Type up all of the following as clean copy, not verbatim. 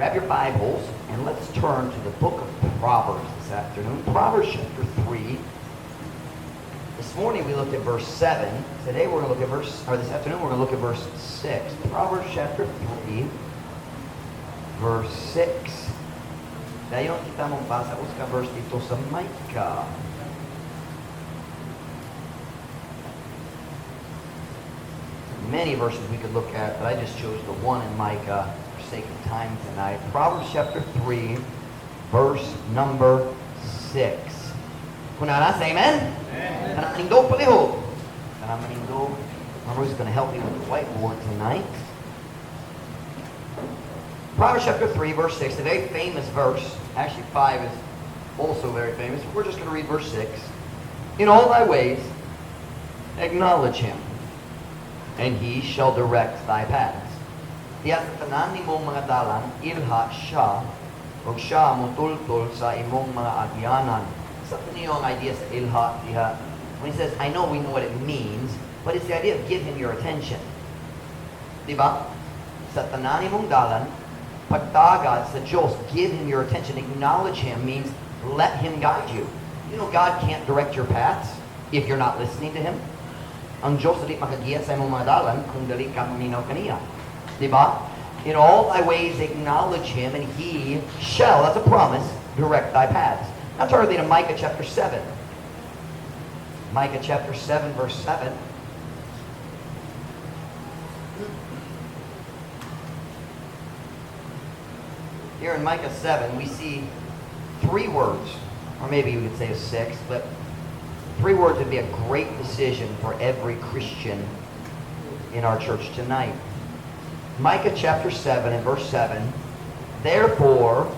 Grab your Bibles and let's turn to the book of Proverbs this afternoon. Proverbs chapter 3. This morning we looked at verse 7. Today we're going to look at verse, or this afternoon we're going to look at verse 6. Proverbs chapter 3, verse 6. Dayon kita mobasa usa ka verse didto sa Micah. Many verses we could look at, but I just chose the one in Micah for sake of time tonight. Proverbs chapter 3, verse number 6. Kung naa, say amen. Amen. Kanang manindog palihog. Kanang manindog. Ma'am is going to help me with the whiteboard tonight. Proverbs chapter 3, verse 6, a very famous verse. Actually, 5 is also very famous. We're just going to read verse 6. "In all thy ways, acknowledge him, and he shall direct thy paths." Diha sa tanan nimong mga dalan, ilha siya, ug siya mutultol sa imong mga agyanan. Sa niyo ang idea sa ilha diha. When he says, I know we know what it means, but it's the idea of give him your attention. Di ba? Sa tanan nimong dalan, pagtagad sa Diyos, give him your attention. Acknowledge him means let him guide you. You know God can't direct your paths if you're not listening to him. Ang Diyos dili makagiya sa imong mga dalan kung dili ka maminaw kaniya. Di ba? "In all thy ways acknowledge him, and he shall," that's a promise, "direct thy paths." Now turn with me to Micah chapter 7. Micah chapter 7, verse 7. Here in Micah 7, we see three words, or maybe we could say six, but three words would be a great decision for every Christian in our church tonight. Micah chapter 7 and verse 7: "Therefore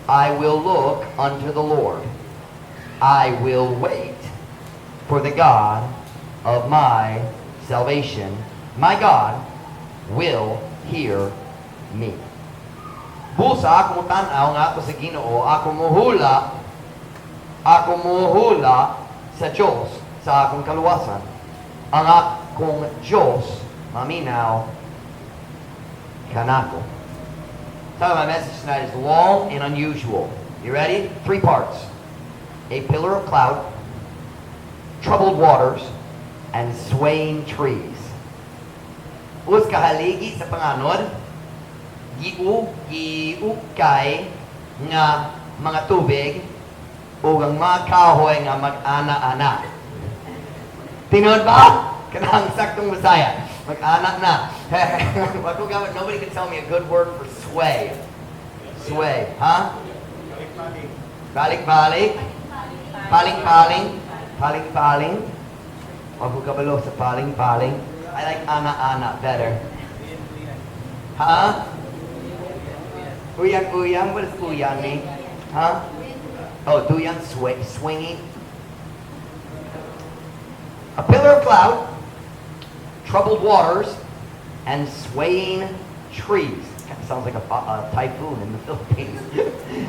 I will look unto the Lord. I will wait for the God of my salvation. My God will hear me." Busa ako tan-aw ngadto sa Ginoo, ako muhula sa Dios sa akong kaluwasan. Ang akong Dios maminaw kanako. So my message tonight is long and unusual. You ready? Three parts. A pillar of cloud, troubled waters, and swaying trees. Usa ka haligi sa panganod, giukay nga mga tubig, ug ang mga kahoy nga mag-ana-ana. Tinuod ba? Kanang saktong Bisaya. Mag-ana na. Wako gamit, nobody can tell me a good word for sway. Sway. Huh? Balik-balik. Paling-paling. Paling-paling. Wako kabalo sa paling-paling. I like ana-ana better. Huh? Uyang-uyang? What does uyang mean? Huh? Oh, duyan, sway, swinging. A pillar of cloud, troubled waters, and swaying trees. Kind of sounds like a typhoon in the Philippines.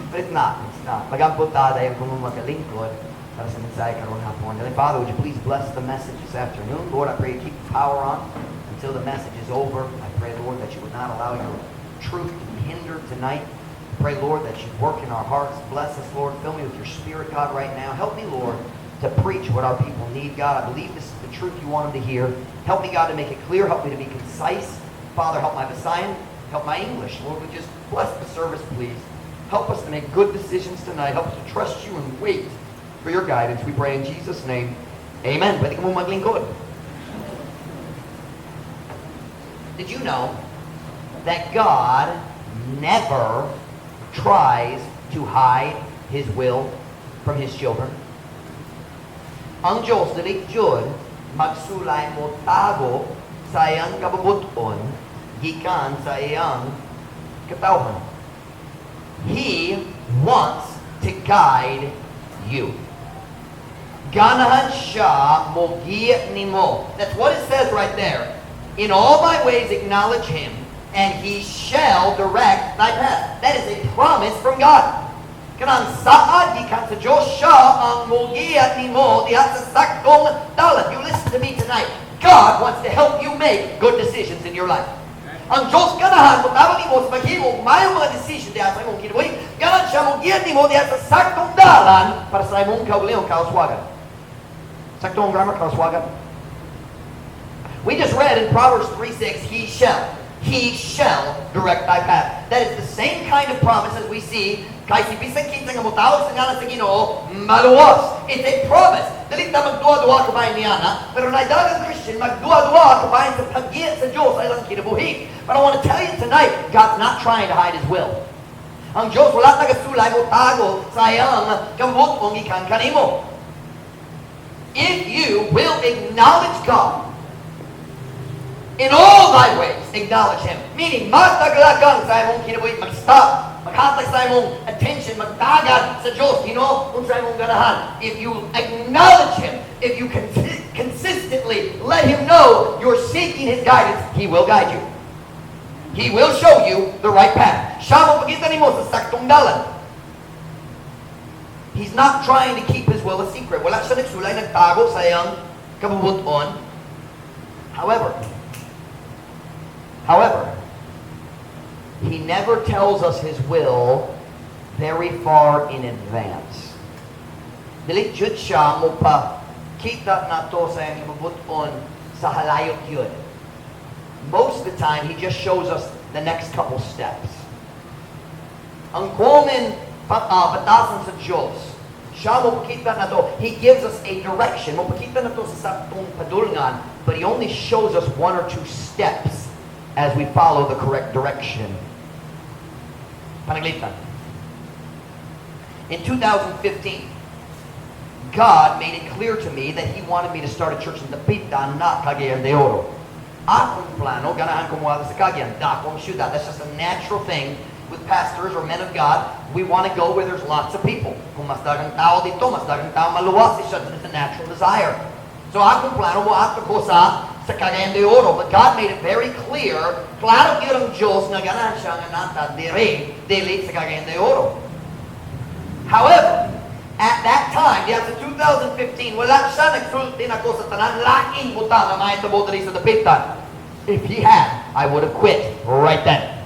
But it's not. It's not. Mag-ampo ta dayon kung magalingkod para sa mensahe karong hapon. Heavenly Father, would you please bless the message this afternoon? Lord, I pray you keep the power on until the message is over. I pray, Lord, that you would not allow your truth to be hindered tonight. Pray, Lord, that you work in our hearts. Bless us, Lord. Fill me with your Spirit, God, right now. Help me, Lord, to preach what our people need, God. I believe this is the truth you want them to hear. Help me, God, to make it clear. Help me to be concise. Father, help my Visayan. Help my English. Lord, we just bless the service, please. Help us to make good decisions tonight. Help us to trust you and wait for your guidance. We pray in Jesus' name. Amen. Pwede ka mo maglingkod. Did you know that God never tries to hide His will from His children? Ang Diyos, dili jud magsulay mo tago sa iyang kabubuton gikan sa iyang katawhan. He wants to guide you. Ganahan siya mogiya nimo. That's what it says right there. "In all thy ways acknowledge him, and he shall direct thy path." That is a promise from God. Kanang saad gikan sa Diyos, siya ang mogiya nimo diha sa saktong dalan. You listen to me tonight. God wants to help you make good decisions in your life. Ang Diyos ganahan motabang nimo sa maghimo maayong mga decision diha sa imong kinabuhi. Ganahan siya mo giya nimo diha sa saktong dalan para sa imong kaugalingong kauswagan. Saktong grammar, kauswagan. We just read in Proverbs 3:6, "He shall direct thy path." That is the same kind of promise as we see kay si bisan kinsa nga motawag sa ngalan sa Ginoo maluwas. It's a promise. Dili ta magduha-duha kabahin niana, pero naay daghang Christian magduha-duha kabahin sa paggiya sa Diyos sa ilang kinabuhi. But I want to tell you tonight, God's not trying to hide His will. Ang Diyos wala nagasulay mo tago sa iyang kabubut-on gikan kanimo. If you will acknowledge God in all thy ways, acknowledge Him. Meaning, magtaglakang sa imong kinabuhi, mag-stop, maghatag sa imong attention, magtagad sa Diyos, unsa imong ganahan. If you acknowledge Him, if you consistently let Him know you're seeking His guidance, He will guide you. He will show you the right path. Siya mo pakita nimo sa saktong dalan. He's not trying to keep His will a secret. Wala siya nagsulay, nagtago sa iyang kabubuton. However, He never tells us His will very far in advance. Dili jud siya mo pa kita nato sa iyang kabubuton sa halayo gyud. Most of the time, He just shows us the next couple steps. Ang common batasan sa Diyos, siya mo pakita nato, He gives us a direction. Mo pakita nato sa saktong padulngan, but He only shows us one or two steps as we follow the correct direction. Pananglitan. In 2015, God made it clear to me that He wanted me to start a church in Dapitan, not Cagayan de Oro. Akong plano, ganahan ko mo sa Cagayan, dakong syudad. That's just a natural thing with pastors or men of God. We want to go where there's lots of people. Kung mas daghang tao didto, mas daghang tao maluwas. It's a natural desire. So akong plano, mo adto ko sa Cagayan de Oro. But God made it very clear, klaro gyud ang Diyos nga ganahan siya nga naa ta diri, dili sa Cagayan de Oro. However, at that time, diyan sa 2015, wala siya nagsulti nako sa tanan laing butang nga mahitabo diri sa Dapitan. If He had, I would have quit right then.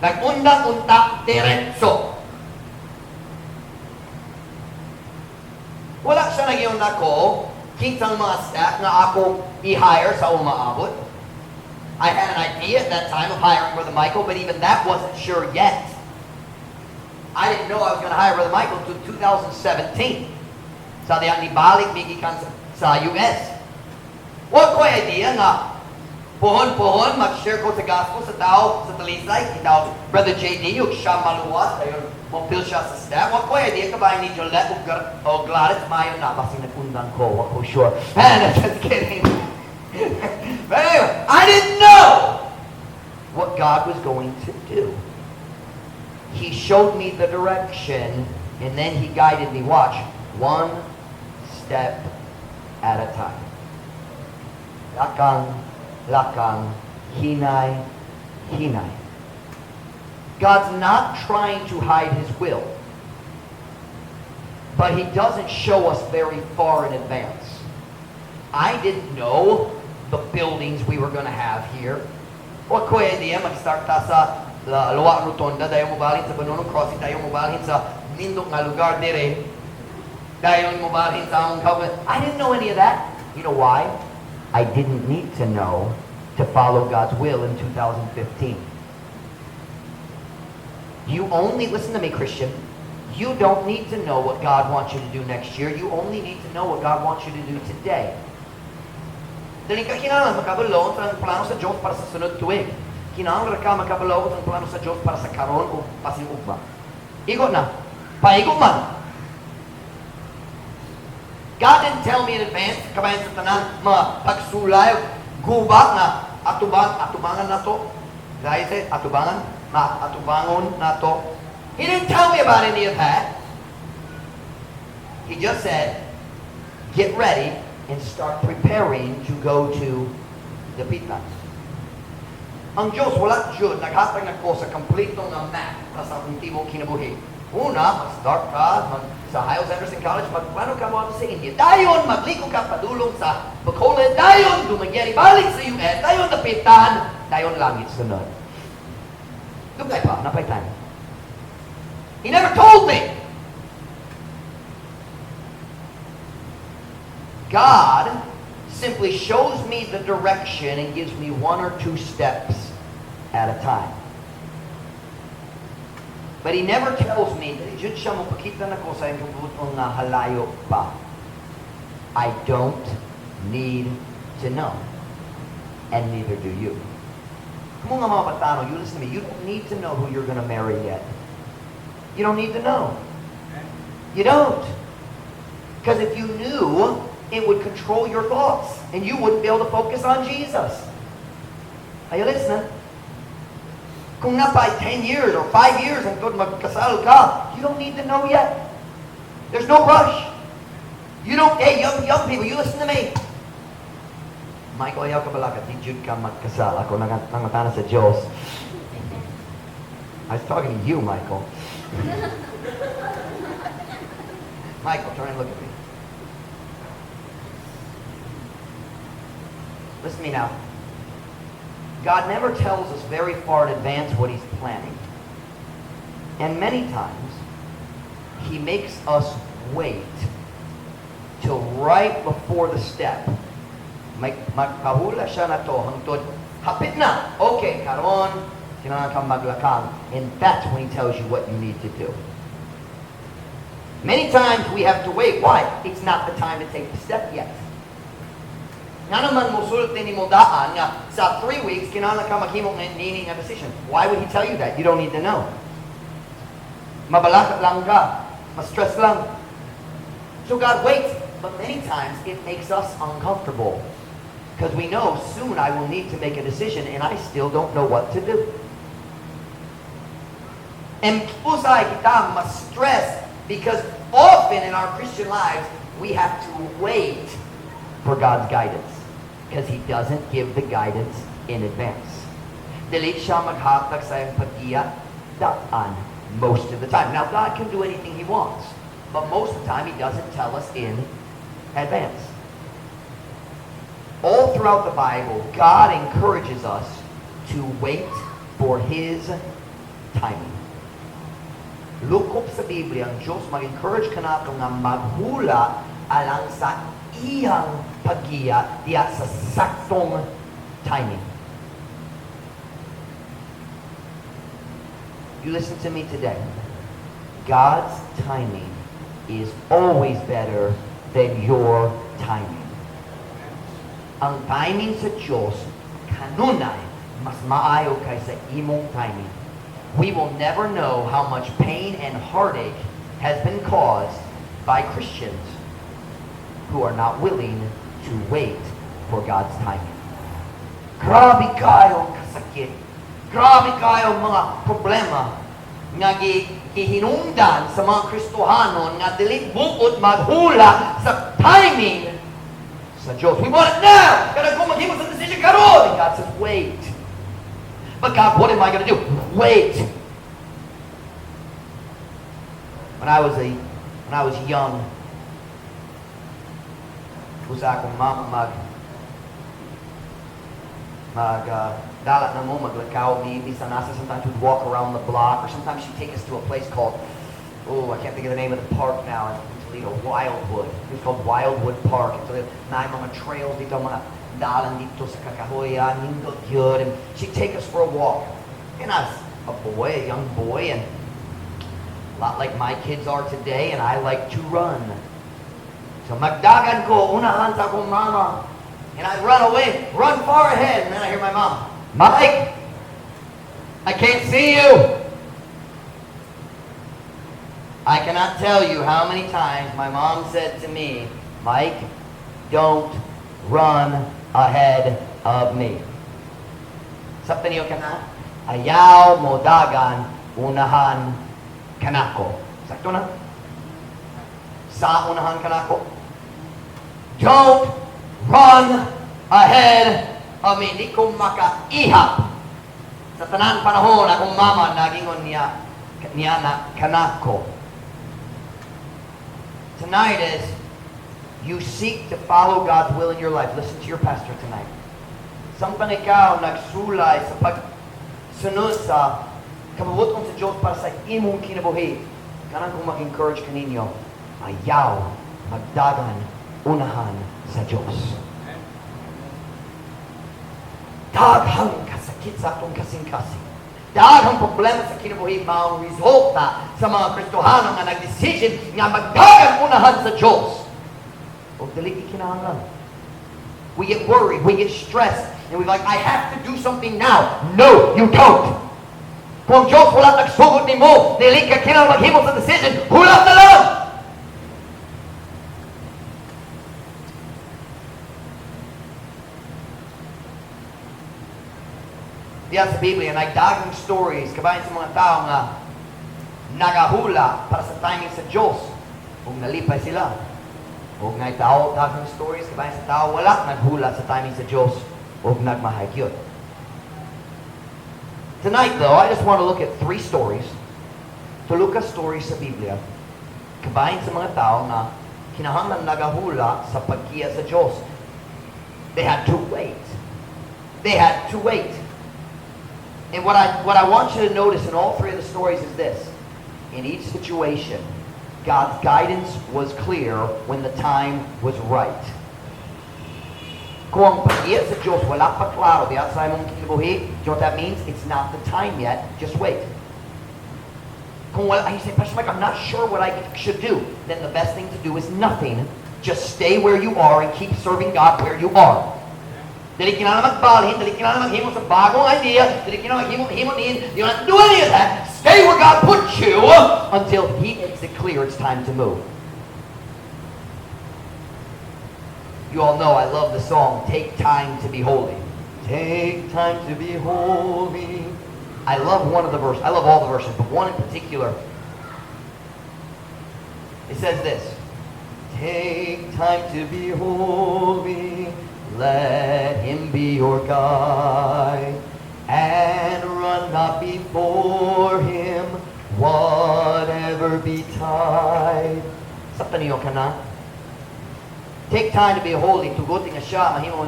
Nag-undang unta diretso. Wala siya nag nako kinsang mga staff nga ako i-hire sa umaabot. I had an idea at that time of hiring Brother Michael, but even that wasn't sure yet. I didn't know I was going to hire Brother Michael until 2017. Sa diyan nibalik mi gikan sa US. Wa ko idea nga pohon-pohon mag-share ko sa gospel sa tao sa Talisay, itaw Brother JD ug siya maluwas dayon mo-fill siya sa staff. Wa ko idea kabahin ni Jolette ug Gladys mayo na basin nag-undang ko, wa ko sure. And just kidding. But anyway, I didn't know what God was going to do. He showed me the direction, and then He guided me. Watch, one step at a time. Lakang, lakang, hinay, hinay. God's not trying to hide His will, but He doesn't show us very far in advance. I didn't know the buildings we were going to have here. Wa ko idea, mag-start ta sa La Loa Rotonda, dayon mobalhin sa Banonong Crossing, dayon mobalhin sa nindot nga lugar dire, dayon mobalhin sa among covenant. I didn't know any of that. You know why? I didn't need to know to follow God's will in 2015. You only, listen to me, Christian, you don't need to know what God wants you to do next year. You only need to know what God wants you to do today. Dili ka kinahanglan makabalo sa plano sa Diyos para sa sunod tuig. Kinahanglan ka makabalo sa plano sa Diyos para sa karon o basin ugma. Igo na. Paigo man. God didn't tell me in advance, kabahin sa tanan, mga pagsulay, guba nga atubangan nato. Dahil say, atubangan, na atubangon nato. He didn't tell me about any of that. He just said, "Get ready and start preparing to go to Dapitan." Ang Diyos, wala jud naghatag nako sa kompleto nga map para sa akong tibuok kinabuhi. Una, mag-start ka sa Hyles Anderson College, magplano ka mo sa India. Dayon, magliko ka padulong sa Bacolod. Dayon, Dumaguete, balik sa US. Dayon, Dapitan. Dayon langit sunod. Dugay pa, naa pay time. He never told me. God simply shows me the direction and gives me one or two steps at a time. But He never tells me, dili jud siya mopakita nako sa iyang kabubut-on nga halayo pa. I don't need to know. And neither do you. Kamo nga mga batan-on, you listen to me, you don't need to know who you're going to marry yet. You don't need to know. You don't. Because if you knew, it would control your thoughts and you wouldn't be able to focus on Jesus. Are you listening? Kung naa pa'y 10 years or 5 years hangtod magkasal ka, you don't need to know yet. There's no rush. You don't, hey, young people, you listen to me. Michael, ayaw kabalaka, di jud ka magkasal. Ako nangutana sa Diyos. I was talking to you, Michael. Michael, turn and look at me. Listen to me now. God never tells us very far in advance what He's planning. And many times, He makes us wait till right before the step. May magpahula siya nato hangtod hapit na. Okay, karon kinahanglan kang maglakang. And that's when He tells you what you need to do. Many times we have to wait. Why? It's not the time to take the step yet. Nga naman mosulti nimo daan nga sa 3 weeks kinahanglan ka maghimo ng nini nga decision. Why would He tell you that? You don't need to know. Mabalaka lang ka. Ma-stress lang. So God waits. But many times it makes us uncomfortable, because we know soon I will need to make a decision and I still don't know what to do. And usahay kita ma-stress because often in our Christian lives, we have to wait for God's guidance, because He doesn't give the guidance in advance. Dili siya maghatag sa iyang pag-iya daan most of the time. Now, God can do anything He wants, but most of the time, He doesn't tell us in advance. All throughout the Bible, God encourages us to wait for His timing. Lukop sa Biblia, ang Diyos mag-encourage kanato nga maghula alang sa iyang paggiya diya sa saktong timing. You listen to me today. God's timing is always better than your timing. Ang timing sa Diyos kanunay mas maayo kaysa imong timing. We will never know how much pain and heartache has been caused by Christians who are not willing to wait for God's timing. Grabe kayo ang kasakit. Grabe kayo ang mga problema nga gihinungdan sa mga Kristohanon nga dili buot maghula sa timing sa Diyos. We want it now! Kada ko maghimo sa decision karon! And God says, "Wait." "But God, what am I going to do?" Wait. When I was young, usa akong mama mag dala namo, maglakaw mi bisan asa. Sometimes we'd walk around the block, or sometimes she'd take us to a place called, oh, I can't think of the name of the park now in Toledo, Wildwood. It was called Wildwood Park in Toledo. Naay mga trails didto, mga dalan didto sa kakahuyan, nindot gyud. And she'd take us for a walk. And I was a boy, a young boy, and a lot like my kids are today, and I like to run. So magdagan ko, unahan sa akong mama. And I run away, run far ahead. And then I hear my mom, "Mike, I can't see you." I cannot tell you how many times my mom said to me, "Mike, don't run ahead of me." Sabtan niyo kana? Ayaw mo dagan, unahan kanako. Sakto na? Sa unahan kanako. Don't run ahead of me. Di ko makaihap. Sa tanan panahon, akong mama nagingon niya na kanako. Tonight, as you seek to follow God's will in your life, listen to your pastor tonight. Samtang ikaw nagsulay sa pagsunod sa kabubut-on sa Diyos para sa imong kinabuhi, ganahan kong mag-encourage kaninyo, ayaw magdagan unahan sa Diyos. Daghang kasakit sa atong kasing-kasing. Daghang problema sa kinabuhi maong resulta sa mga Kristohano nga nag-decision nga magdagan unahan sa Diyos. O dili kinahanglan. We get worried, we get stressed, and we're like, "I have to do something now." No, you don't. Kung ang Diyos wala nagsugot nimo, dili ka kinahanglan maghimo sa decision, hulat na lang! Diyan sa Biblia, naay daghang stories, kabahin sa mga tao nga nagahula para sa timing sa Diyos. Ug nalipay sila. Ug naay tao, daghang stories, kabahin sa tao, wala naghula sa timing sa Diyos ug nagmahay gyud. Tonight, though, I just want to look at three stories. Tulo ka stories sa Biblia, kabahin sa mga tao nga kinahanglan nagahula sa paggiya sa Diyos. They had to wait. They had to wait. And what I want you to notice in all three of the stories is this. In each situation, God's guidance was clear when the time was right. Kung ang pag-iya sa Diyos wala pa klaro diya sa imong kinabuhi, do you know what that means? It's not the time yet. Just wait. Kung wala, you say, "Pastor Mike, I'm not sure what I should do." Then the best thing to do is nothing. Just stay where you are and keep serving God where you are. Dili kinahanglan magbalhin, dili kinahanglan maghimo sa bagong idea, dili kinahanglan maghimo himo nin. You don't have to do any of that. Stay where God put you until He makes it clear it's time to move. You all know I love the song, "Take Time to Be Holy." Take time to be holy. I love one of the verses. I love all the verses, but one in particular. It says this: "Take time to be holy. Let Him be your guide. And run not before Him, whatever betide." Sa niyo ka na. "Take time to be holy." Tuguti nga siya, mahimo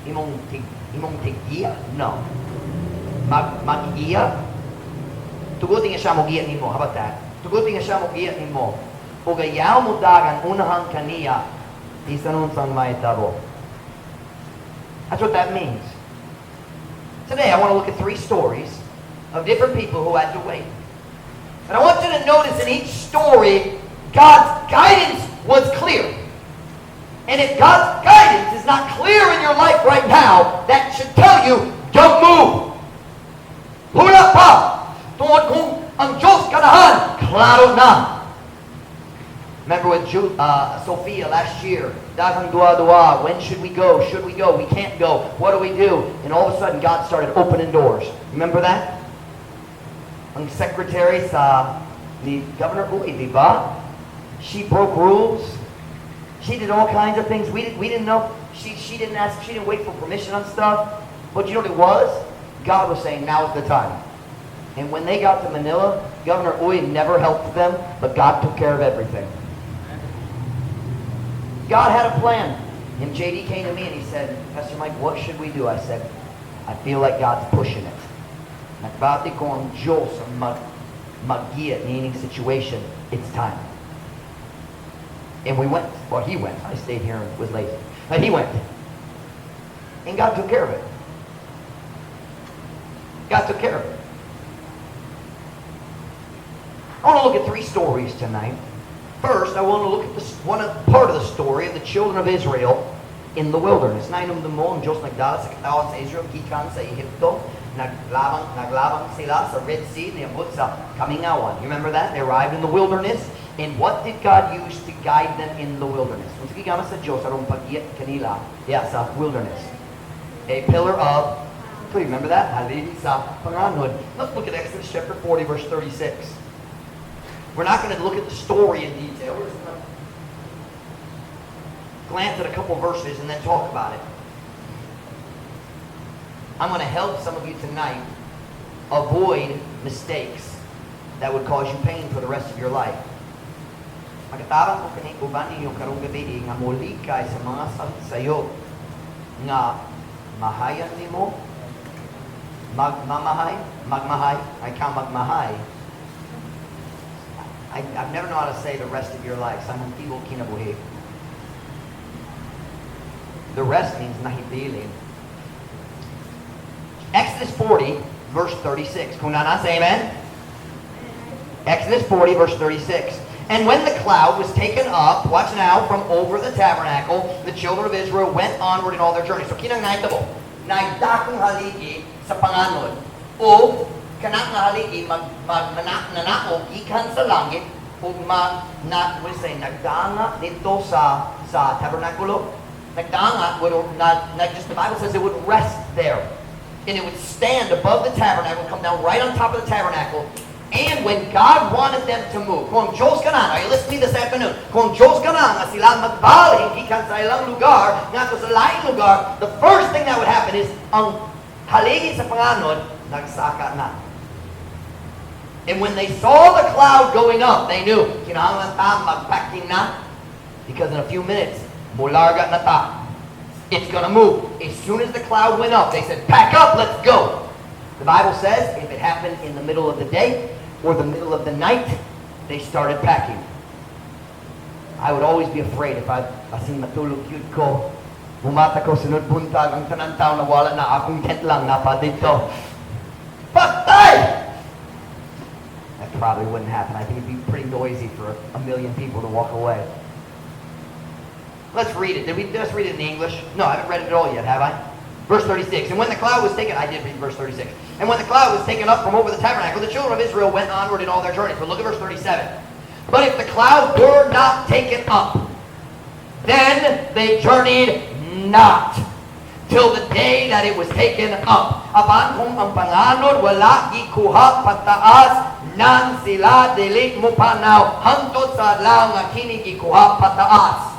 imong tiggiya? No. Magigiya? Tuguti nga siya mogiya nimo. How about that? Tuguti nga siya mogiya nimo. Ug ayaw mo dagan unahan kaniya bisan unsang mahitabo. That's what that means. Today, I want to look at three stories of different people who had to wait. And I want you to notice in each story, God's guidance was clear. And if God's guidance is not clear in your life right now, that should tell you, don't move. Hula pa! Tungod kung ang Diyos ganahan, klaro na. Remember with Sophia last year, daghang duwa-duwa, when should we go? Should we go? We can't go. What do we do? And all of a sudden, God started opening doors. Remember that? Ang secretary sa ni Governor Uy, di ba? She broke rules. She did all kinds of things. We didn't know. She didn't ask, she didn't wait for permission on stuff. But you know what it was? God was saying, "Now's the time." And when they got to Manila, Governor Uy never helped them, but God took care of everything. God had a plan. And JD came to me and he said, "Pastor Mike, what should we do?" I said, "I feel like God's pushing it. Nagbati ko ang Diyos ang mag-giya niining situation. It's time." And we went. Well, he went. I stayed here and was lazy. But he went. And God took care of it. God took care of it. I want to look at three stories tonight. First, I want to look at this one part of the story of the children of Israel in the wilderness. Nahinumdom mo, ang Diyos nagdala sa katawhan sa Israel gikan sa Ehipto. Naglabang sila sa Red Sea, niabot sa Kamingawan. You remember that? They arrived in the wilderness. And what did God use to guide them in the wilderness? Unsa gigamit sa Diyos aron pag-giya kanila diya sa wilderness? A pillar of, do you remember that? Haligi sa panganod. Let's look at Exodus chapter 40, verse 36. We're not going to look at the story in detail. We're just going to glance at a couple verses and then talk about it. I'm going to help some of you tonight avoid mistakes that would cause you pain for the rest of your life. Magatabang ko kani uban ninyo karong gabi nga molikay sa mga sayop nga Mahayan nimo? Magmamahay? Magmahay? Ikaw magmahay. I've never known how to say "the rest of your life." Sa imong tibuok kinabuhi. "The rest" means nahibilin. Exodus 40, verse 36. Kung naa na, say amen. Exodus 40, verse 36. "And when the cloud was taken up," watch now, "from over the tabernacle, the children of Israel went onward in all their journeys." So kinang nahitabo, nagdakong haligi sa panganod. O kanang nga haligi mag mag nanaog gikan sa langit ug mag na, what do you say, nagdanga didto sa tabernakulo. Nagdanga would not just, the Bible says it would rest there. And it would stand above the tabernacle, come down right on top of the tabernacle. And when God wanted them to move, kung Diyos ganahan, are you listening this afternoon? Kung Diyos ganahan nga sila magbalhin gikan sa ilang lugar, ngadto sa laing lugar, the first thing that would happen is, ang haligi sa panganod, nagsaka na. And when they saw the cloud going up, they knew, kinahanglan ta magpacking na, because in a few minutes, mularga na ta. It's gonna move. As soon as the cloud went up, they said, "Pack up, let's go." The Bible says if it happened in the middle of the day or the middle of the night, they started packing. I would always be afraid if I basin matulog gyud ko. Mumata ko sunod buntag, ang tanan tao nawala na, akong tent lang naa pa didto. Patay! That probably wouldn't happen. I think it'd be pretty noisy for a million people to walk away. Let's read it. Did we just read it in English? No, I haven't read it at all yet, have I? Verse 36. And when the cloud was taken, I did read verse 36. "And when the cloud was taken up from over the tabernacle, the children of Israel went onward in all their journeys." But look at verse 37. "But if the cloud were not taken up, then they journeyed not till the day that it was taken up." Apan kung ang panganod wala gikuha pataas, nan sila dili mopanaw hangtod sa adlaw nga kini gikuha pataas.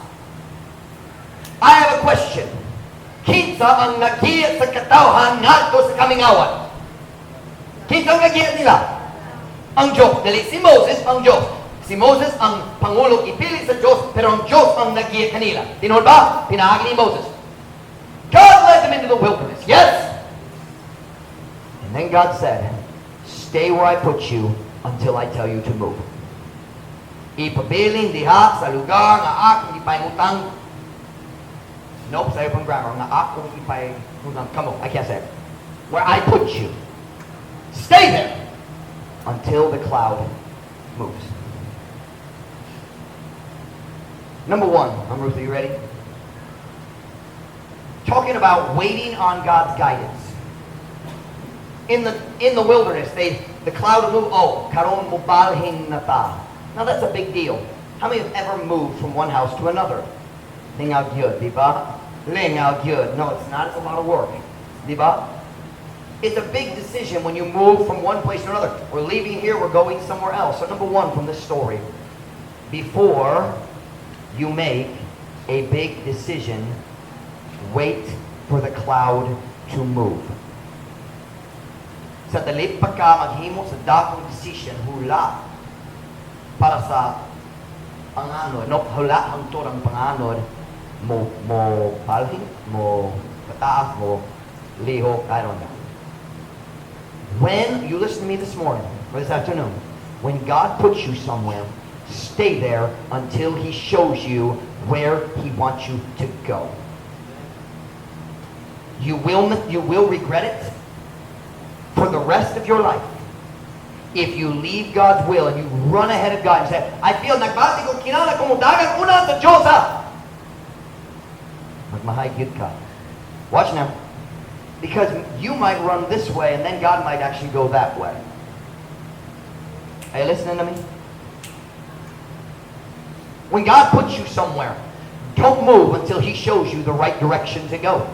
I have a question. Kinsa ang nagiya sa katawhan ngadto sa kamingawan? Kinsa ang nagiya nila? Ang Diyos. Dili si Moses, ang Diyos. Si Moses ang pangulo ipili sa Diyos, pero ang Diyos ang nagiya kanila. Tinuod ba? Pinaagi ni Moses. God led them into the wilderness. Yes? And then God said, "Stay where I put you until I tell you to move." Ipabilin diha sa lugar nga akong ipahimutang. Nope, sayo pang grammar. Nga akong ipahimutang. Come on, I can't say it. Where I put you. Stay there until the cloud moves. Number one, I'm Ruth, are you ready? Talking about waiting on God's guidance. In the wilderness, the cloud would move. "Oh, karon mobalhin na ta." Now that's a big deal. How many have ever moved from one house to another? Lingaw gyud, di ba? Lingaw gyud. No, it's not. It's a lot of work. Di ba? It's a big decision when you move from one place to another. We're leaving here, we're going somewhere else. So number one from this story, before you make a big decision, wait for the cloud to move. Sa dali pa ka maghimo sa dakong decision, hula para sa panganod. No, hula hangtod ang panganod mo balhin, mo pataas, mo lihok, I don't know. When you listen to me this morning or this afternoon, when God puts you somewhere, stay there until He shows you where He wants you to go. You will regret it for the rest of your life if you leave God's will and you run ahead of God and say, "I feel nagbati ko, kinahanglan ko modagan una sa Diyos ha." Magmahay gyud ka. Watch now. Because you might run this way and then God might actually go that way. Are you listening to me? When God puts you somewhere, don't move until He shows you the right direction to go.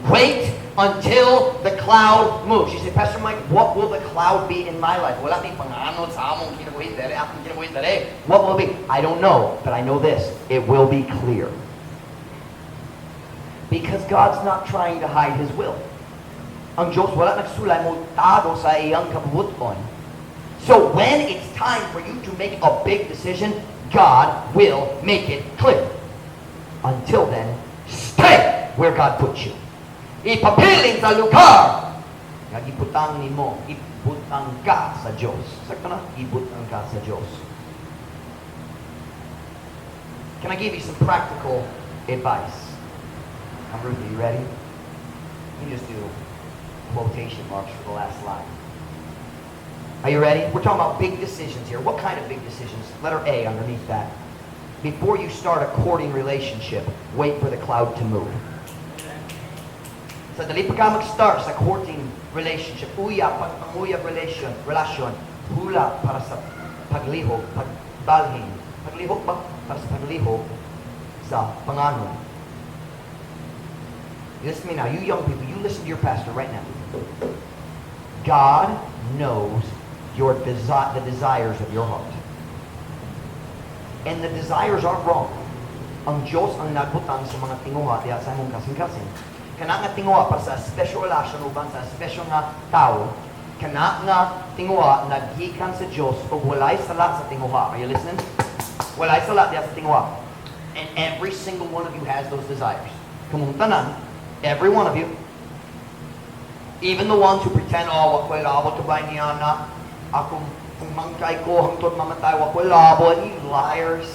Wait until the cloud moves. You say, "Pastor Mike, what will the cloud be in my life? Wala may panganod sa among kinabuhi dere, akong kinabuhi dere. What will it be?" I don't know, but I know this. It will be clear. Because God's not trying to hide His will. Ang Diyos wala nagsulay motago sa iyang kabubut-on. So when it's time for you to make a big decision, God will make it clear. Until then, stay where God puts you. Ipabilin sa lugar nga gibutang nimo, ibutang ka sa Dios. Sakto na? Ibutang ka sa Dios. Can I give you some practical advice? I'm Ruth, are you ready? You just do quotation marks for the last slide. Are you ready? We're talking about big decisions here. What kind of big decisions? Letter A underneath that. Before you start a courting relationship, wait for the cloud to move. Sa dali pa ka mag-start sa courting relationship, uyab, pag panguyab relation, relasyon, hula para sa paglihok, pagbalhin. Paglihok ba? Para sa paglihok sa panganod. Listen to me now. You young people, you listen to your pastor right now. God knows the desires of your heart. And the desires aren't wrong. Ang Diyos ang nagbutang sa mga tinguha diha sa imong kasing-kasing. Kana nga tinguha para sa special relasyon uban sa special nga tao, kana nga tinguha naggikan sa Diyos ug walay sala sa tinguha. Are you listening? Walay sala diha sa tinguha. And every single one of you has those desires. Kamong tanan, every one of you, even the ones who pretend, "Oh, wa ko'y labot ba niya na, akong kung mangkay ko hangtod mamatay, wa ko'y labot," you liars.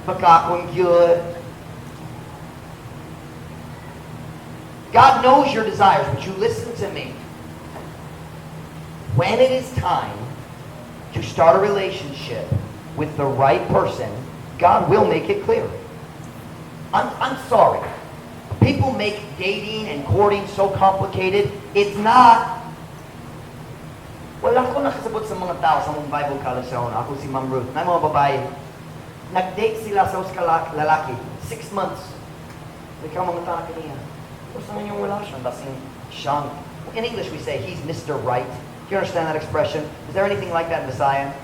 Bakakon good. God knows your desires, but you listen to me. When it is time to start a relationship with the right person, God will make it clear. I'm sorry. People make dating and courting so complicated. It's not. Wala ko nakasabot sa mga tao sa among Bible college sa una. Ako si Ma'am Ruth. Na mga babae. Nag-date sila sa usa ka lalaki. 6 months. Ikaw mga tao kaniya. Kumusta man yung relasyon? Basing siyang. In English we say he's Mr. Right. Do you understand that expression? Is there anything like that in Bisaya?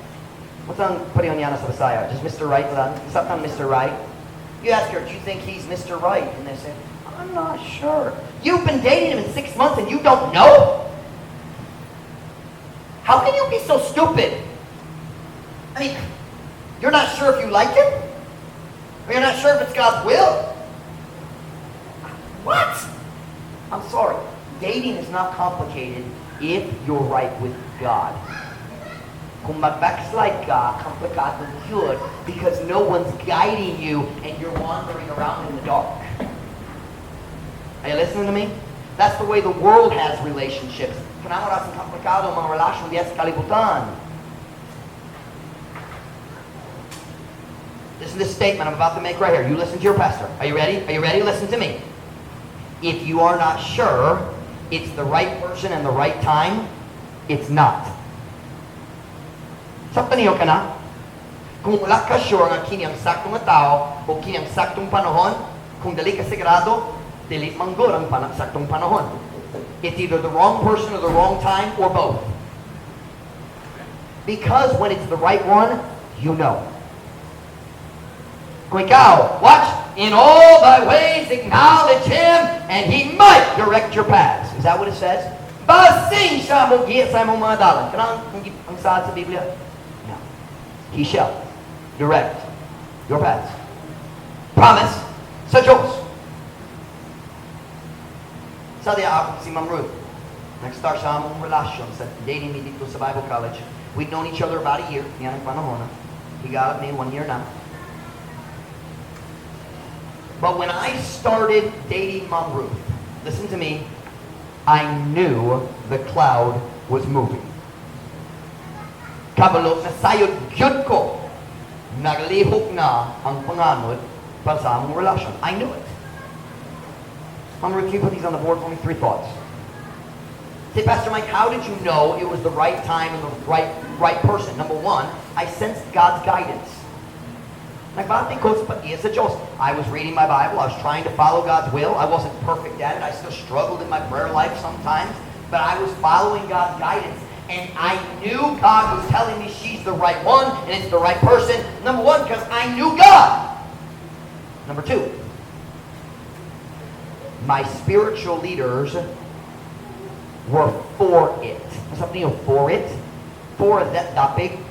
What's ang pareho niya na sa Bisaya? Just Mr. Right lang? Is that Mr. Right? You ask her, "Do you think he's Mr. Right?" And they say, "I'm not sure." You've been dating him in 6 months and you don't know? How can you be so stupid? I mean, you're not sure if you like him? Or you're not sure if it's God's will? What? I'm sorry. Dating is not complicated if you're right with God. Kung mag-backslide ka, komplikado yun because no one's guiding you and you're wandering around in the dark. Are you listening to me? That's the way the world has relationships. Kanang oras ang komplikado ang mga relasyon diya sa kalibutan. Listen to this statement I'm about to make right here. You listen to your pastor. Are you ready? Are you ready? Listen to me. If you are not sure it's the right person and the right time, it's not. Sabtan niyo ka na? Kung wala ka sure nga kini ang saktong nga tao o kini ang saktong panahon, kung dili ka sigurado, dili man gud ang saktong panahon. It's either the wrong person or the wrong time or both. Because when it's the right one, you know. Kung ikaw, watch, "In all thy ways acknowledge him, and he might direct your paths." Is that what it says? Basin siya mo giya sa imong mga dalan. Kanang ang saad sa Biblia? No. He shall direct your paths. Promise sa Diyos. Sa diya ako si Ma'am Ruth. Nag-start sa among relasyon sa dating me dito sa Bible College. We'd known each other about a year. Yan ang panahon na. Higalap me one year na. But when I started dating Mom Ruth, listen to me, I knew the cloud was moving. Kabalo, nasayod gyud ko. Naglihok na ang panganod para sa among relasyon. I knew it. Mom Ruth, can you put these on the board for me? Three thoughts. Say, "Pastor Mike, how did you know it was the right time and the right person?" Number one, I sensed God's guidance. Nagbati ko sa pag sa Diyos. I was reading my Bible. I was trying to follow God's will. I wasn't perfect at it. I still struggled in my prayer life sometimes. But I was following God's guidance. And I knew God was telling me she's the right one and it's the right person. Number one, because I knew God. Number two, my spiritual leaders were for it. Something you for it? For that dapig?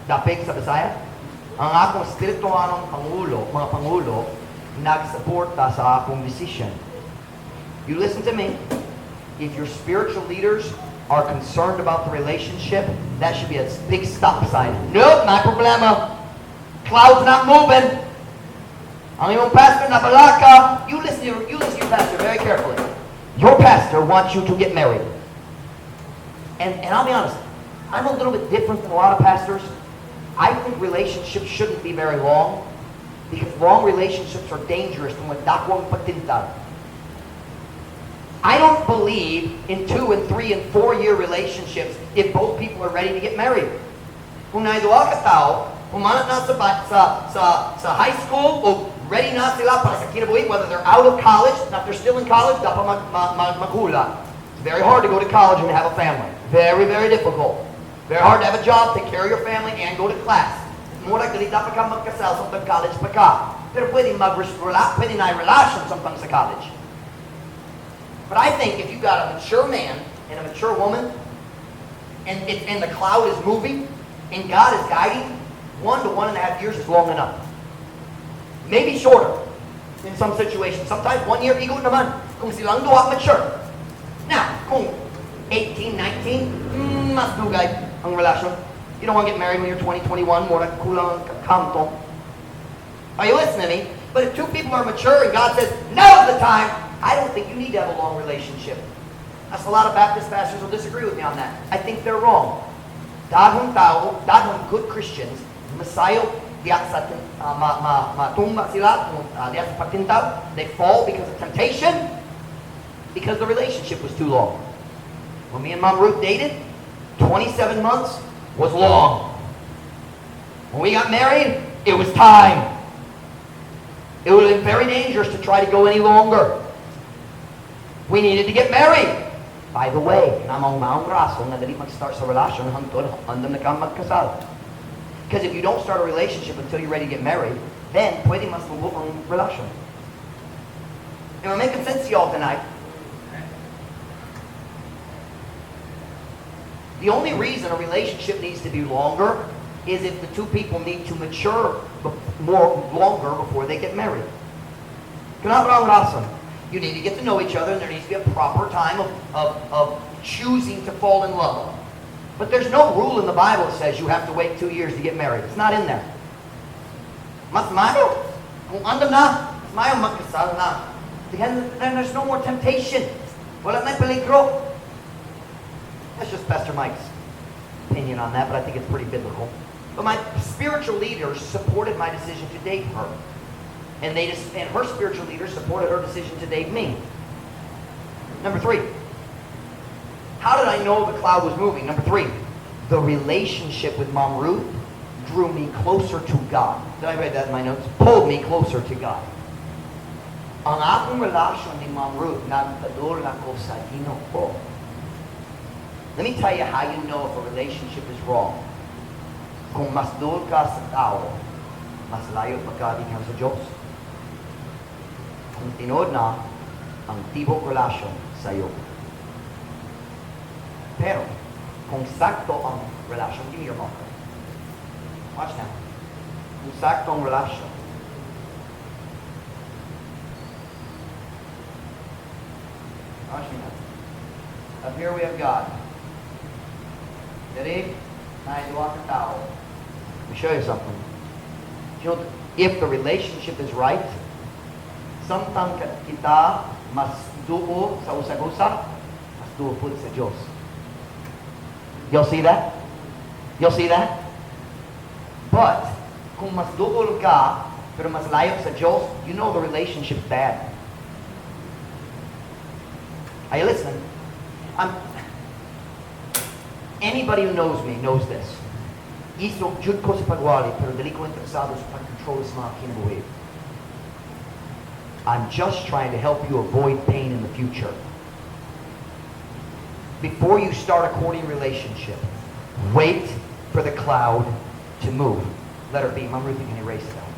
Dapig sa Bisaya? Ang akong spiritualong pangulo, mga pangulo, nagsuporta sa akong decision. You listen to me. If your spiritual leaders are concerned about the relationship, that should be a big stop sign. Nope, not problema. Cloud's not moving. Ang imong pastor nabalaka. You listen to your pastor very carefully. Your pastor wants you to get married. And I'll be honest, I'm a little bit different than a lot of pastors. I think relationships shouldn't be very long because long relationships are dangerous tungod dako ang pagtintal. I don't believe in 2 and 3 and 4 year relationships if both people are ready to get married. Kung naay duha ka tao, humana na sa high school o ready na sila para sa kinabuhi, whether they're out of college, not they're still in college, dapat maghula. It's very hard to go to college and have a family. Very, very difficult. Very hard to have a job, take care of your family, and go to class. Mura dili dapat ka magkasal sa college pa ka. Pero pwede na relasyon samtang sa college. But I think if you've got a mature man and a mature woman, and the cloud is moving, and God is guiding, 1 to 1.5 years is long enough. Maybe shorter in some situations. Sometimes one year, igo naman. Kung silang duha mature. Now, kung 18, 19, mas dugay ang relasyon. You don't want to get married when you're 20, 21, more like kulang kanto. Are you listening to me? But if two people are mature and God says, "Now's the time," I don't think you need to have a long relationship. That's a lot of Baptist pastors will disagree with me on that. I think they're wrong. Daghang tao, daghang good Christians, masayop diya sa ma, ma, matumba sila diya sa pagtintal. They fall because of temptation, because the relationship was too long. When me and Mom Ruth dated, 27 months was long. When we got married, it was time. It would have been very dangerous to try to go any longer. We needed to get married. By the way, namang maong rason na dili mag-start sa relasyon hangtod andam na ka magkasal. Because if you don't start a relationship until you're ready to get married, then pwede mas mubo ang relasyon. Am I making sense to y'all tonight? The only reason a relationship needs to be longer is if the two people need to mature more longer before they get married. Kana ang rason. You need to get to know each other, and there needs to be a proper time of choosing to fall in love. But there's no rule in the Bible that says you have to wait 2 years to get married. It's not in there. Mas mayo. Kung andam na, mas mayo magkasal na. Then there's no more temptation. Wala na peligro. That's just Pastor Mike's opinion on that, but I think it's pretty biblical. But my spiritual leaders supported my decision to date her. And her spiritual leaders supported her decision to date me. Number three, how did I know the cloud was moving? Number three, the relationship with Mom Ruth drew me closer to God. Did I write that in my notes? Pulled me closer to God. Ang akong relasyon ni Mom Ruth, nagpaduol nako sa Ginoo. Let me tell you how you know if a relationship is wrong. Kung mas duol ka sa tao, mas layo pa ka gikan sa Diyos. Kung tinuod na ang tibok relasyon sa iyo. Pero, kung sakto ang relasyon, give me your marker. Watch now. Kung sakto ang relasyon, watch me now. Up here we have God. Diri, naay duha ka tao. Let me show you something. If the relationship is right, samtang kita mas duol sa usag-usa, mas duol pud sa Diyos. You'll see that? You'll see that? But, kung mas duol ka, pero mas layo sa Diyos, you know the relationship's bad. Are you listening? Anybody who knows me knows this. Isog jud ko sa pagwali, pero dili ko interesado sa pag-control sa mga kinabuhi. I'm just trying to help you avoid pain in the future. Before you start a courting relationship, wait for the cloud to move. Letter B. Mom Ruth, you can erase that.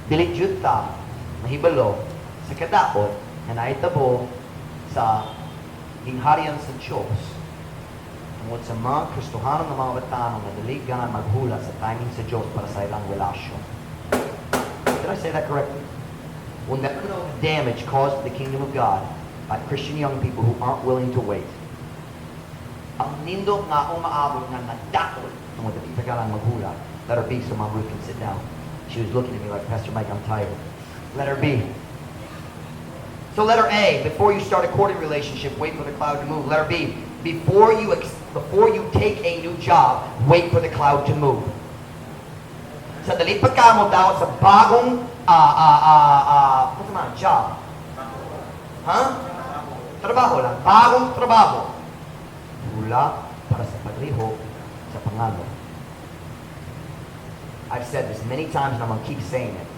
Dili jud ta mahibalo sa kadaot nga nahitabo sa gingharian sa Diyos tungod sa mga Kristohanon nga mga batanon nga dili ganahan maghula sa timing sa Diyos para sa ilang relasyon. Did I say that correctly? We'll never know the damage caused to the kingdom of God by Christian young people who aren't willing to wait. Ang nindot nga umaabot nga nadaol tungod dili pa ganahan maghula. Let her be so Mom Ruth can sit down. She was looking at me like, "Pastor Mike, I'm tired." Let her be. So letter A, before you start a courting relationship, wait for the cloud to move. Letter B, before you take a new job, wait for the cloud to move. Sa dali pagka mo daw sa bagong what's man, job? Huh? Trabaho lang. Bagong trabaho. Hula para sa paglihok sa panganod. I've said this many times and I'm gonna keep saying it.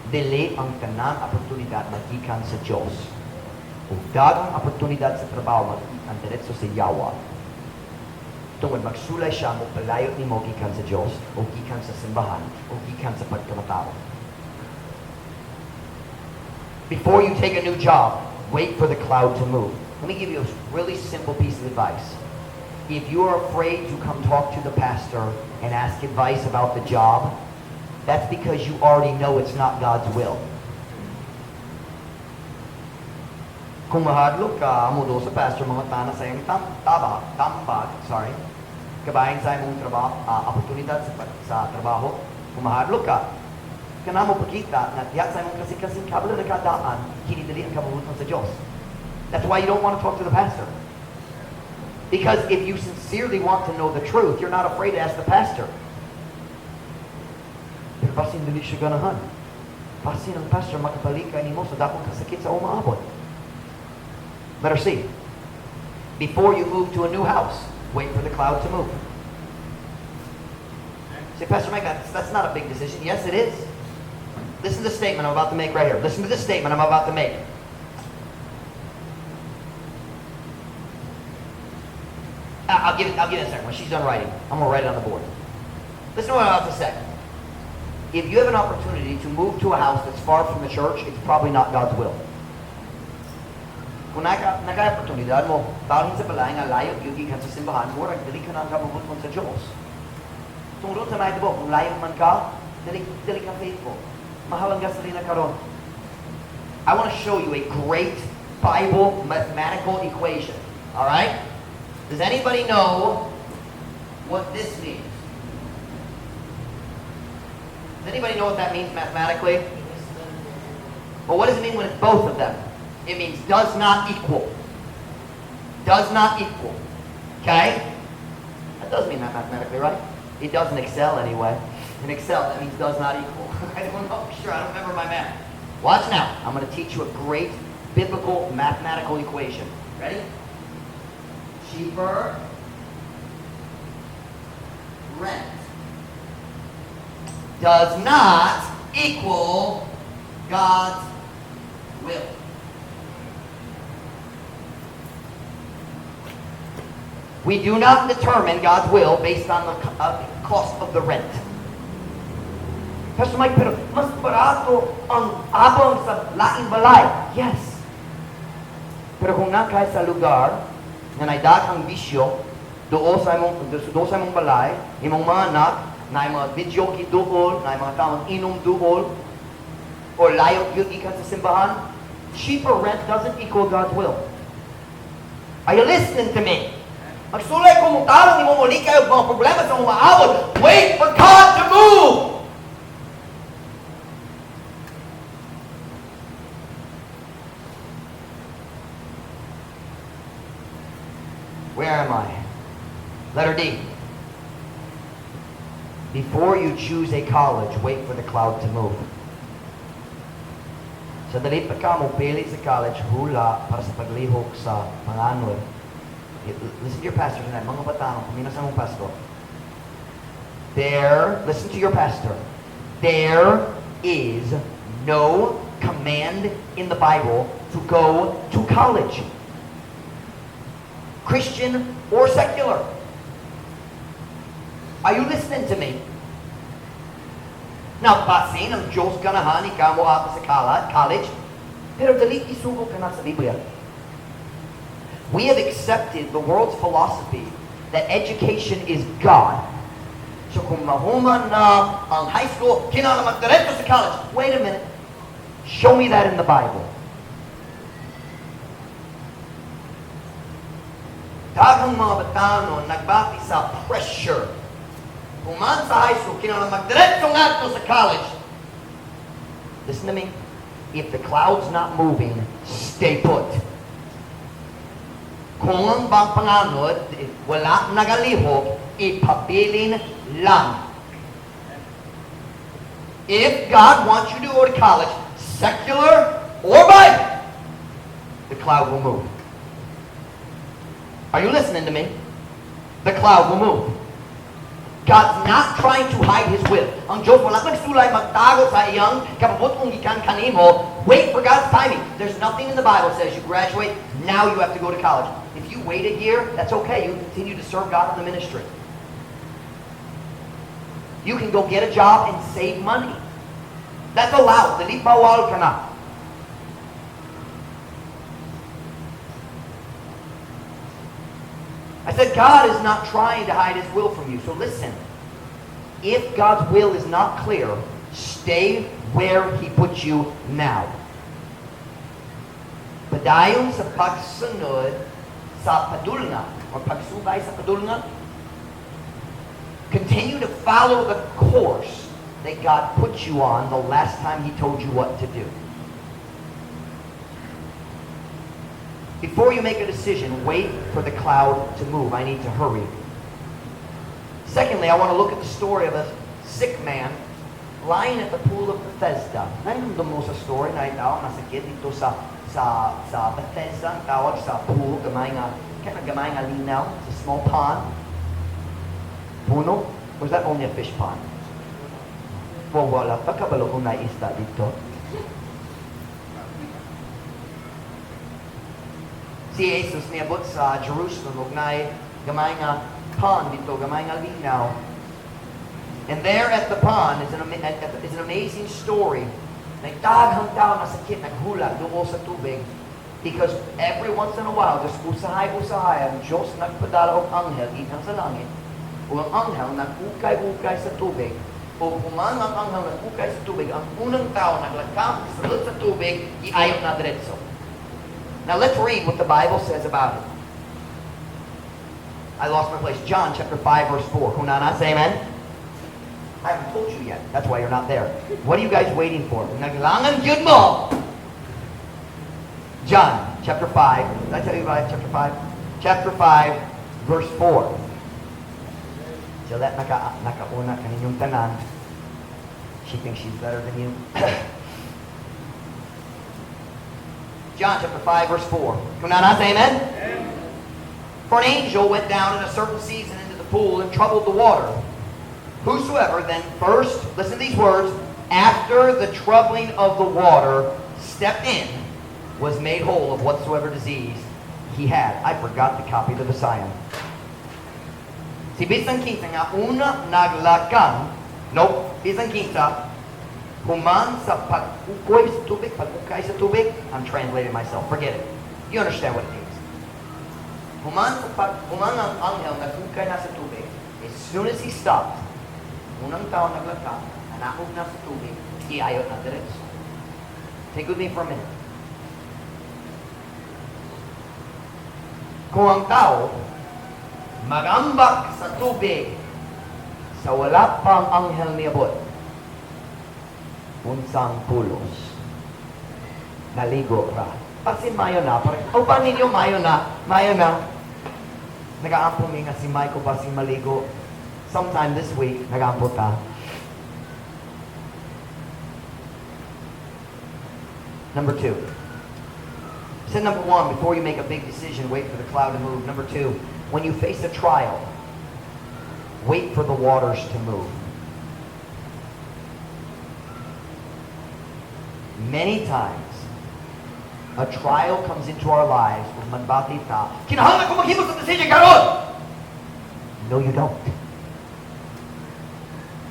Dili ang tanan oportunidad magikan sa Diyos. Ug daghang oportunidad sa trabaho magikan diretso sa yawa. Tungod magsulay siya mo palayo nimo gikan sa Diyos o gikan sa simbahan o gikan sa pagkamatao. Before you take a new job, wait for the cloud to move. Let me give you a really simple piece of advice. If you are afraid to come talk to the pastor and ask advice about the job, that's because you already know it's not God's will. Kung mahadlok ka, mo sa pastor mangutana sa iyang tambag, sorry, kabahin sa imong trabaho, oportunidad sa trabaho, kung mahadlok ka, kana mo pakita na diha sa imong kasing-kasing kabalo na kadaan, kini dili ang kabubut-on sa Diyos. That's why you don't want to talk to the pastor. Because if you sincerely want to know the truth, you're not afraid to ask the pastor. Pero basin dili siya ganahan. Basin ang pastor makapalikay nimo sa dakong kasakit sa umaabot. Letter C. Before you move to a new house, wait for the cloud to move. Say, "Pastor Mike, that's not a big decision." Yes, it is. Listen to the statement I'm about to make right here. Listen to the statement I'm about to make. I'll give it a second. When she's done writing, I'm going to write it on the board. Listen to what I'm about to say. If you have an opportunity to move to a house that's far from the church, it's probably not God's will. Kung naka oportunidad mo, balhin sa balay nga layo gyud gikan sa simbahan, murag dili ka na ang kabubut-on sa Diyos. Tungod sa mahitabo, kung layo man ka, dili ka faithful. Mahal ang gasolina karon. I want to show you a great Bible mathematical equation. All right? Does anybody know what this means? Does anybody know what that means mathematically? Well, what does it mean when it's both of them? It means does not equal. Does not equal. Okay? That does mean that mathematically, right? It does in Excel anyway. In Excel, that means does not equal. I don't know for sure. I don't remember my math. Watch now. I'm going to teach you a great biblical mathematical equation. Ready? Cheaper rent does not equal God's will. We do not determine God's will based on the cost of the rent. "Pastor Mike, pero mas barato ang abang sa laing balay." Yes. Pero kung naa kay sa lugar nga naay daghang bisyo, duol sa imong balay, imong mga anak, na mga video duol, na mga taong inom duol, or layo gyud gikan sa simbahan, cheaper rent doesn't equal God's will. Are you listening to me? Magsulay ko mong tarong nimo muli kayo mga problema sa umaabot. Wait for God to move! Where am I? Letter D. Before you choose a college, wait for the cloud to move. Sa dali pa ka mo pili sa college, hula para sa paglihok sa panganod. Listen to your pastor tonight. Mga bata, paminaw sa mong pastor. Listen to your pastor. There is no command in the Bible to go to college, Christian or secular. Are you listening to me? Now, basin ang Diyos ganahan ikaw mo ato sa college, pero dili isugo ka na sa Biblia. We have accepted the world's philosophy that education is God. So kung mahuman na ang high school, kinahanglan magdiretso sa college. Wait a minute. Show me that in the Bible. Daghang mga batanon nagbati sa pressure. Human sa high school, kinahanglan magdiretso ngadto sa college. Listen to me. If the cloud's not moving, stay put. Kung ang bang panganod, wala nagalihok, ipabilin lang. If God wants you to go to college, secular or Bible, the cloud will move. Are you listening to me? The cloud will move. God's not trying to hide His will. Ang Diyos wala nagsulay magtago sa iyang kabubut-on gikan kanimo. Wait for God's timing. There's nothing in the Bible says you graduate, now you have to go to college. If you wait a year, that's okay. You continue to serve God in the ministry. You can go get a job and save money. That's allowed. Dili bawal kana. I said God is not trying to hide His will from you. So listen. If God's will is not clear, stay where He put you now. Padayon sa pagsunod sa padulngan or pagsubay sa padulngan. Continue to follow the course that God put you on the last time He told you what to do. Before you make a decision, wait for the cloud to move. I need to hurry. Secondly, I want to look at the story of a sick man lying at the pool of Bethesda. Nainom mo sa story na itaw, nasakit dito sa Bethesda, ang tawag sa pool, gamay nga, kaya gamay nga linaw, it's a small pond. Puno? Or is that only a fish pond? Well, wala pa kabalo kung naisda dito. Si Jesus niabot sa Jerusalem ug naay gamay nga pond dito, gamay nga linaw. And there at the pond is an amazing story. Nagdaghang tao na sakit, naghulag duol sa tubig. Because every once in a while, just usahay-usahay, ang Diyos nagpadala og anghel gikan sa langit. Ug ang anghel nag-ukay-ukay sa tubig. O human ang anghel nag-ukay sa tubig, ang unang tao naglakam sulod sa tubig, giayo na diretso. Now let's read what the Bible says about it. I lost my place. John chapter 5 verse 4. Kung naa na, say amen. I haven't told you yet. That's why you're not there. What are you guys waiting for? Naglangan gyud mo! John chapter 5. Did I tell you about chapter 5? Chapter 5 verse 4. Gillette nakauna kaninyong tanan. She thinks she's better than you. John chapter 5 verse 4. Kung naa na, say amen? Amen. For an angel went down in a certain season into the pool and troubled the water. Whosoever then first, listen to these words, after the troubling of the water stepped in, was made whole of whatsoever disease he had. I forgot to copy the Visayan. Si bisan kinsa nga una naglakang, nope, bisan kinsa, human sa pag-ukoy sa tubig, pag-ukay sa tubig, I'm translating myself, forget it. You understand what it means. Human ang anghel nag-ukay na sa tubig, as soon as he stopped, unang tao naglakang, nanaog na sa tubig, giayo na diretso. Take with me for a minute. Kung ang tao magambak sa tubig sa wala pang anghel niabot, unsang pulos? Naligo ra. Pansin mayo na, parang, oh, ba ninyo, mayo na, mayo na. Nag-aampo mi nga si Michael basing maligo. Sometime this week, nag-aampo ta. Number 2. I said number 1, before you make a big decision, wait for the cloud to move. Number 2, when you face a trial, wait for the waters to move. Many times, a trial comes into our lives with magbati ta, kinahanglan ko maghimo sa decision karon! No, you don't.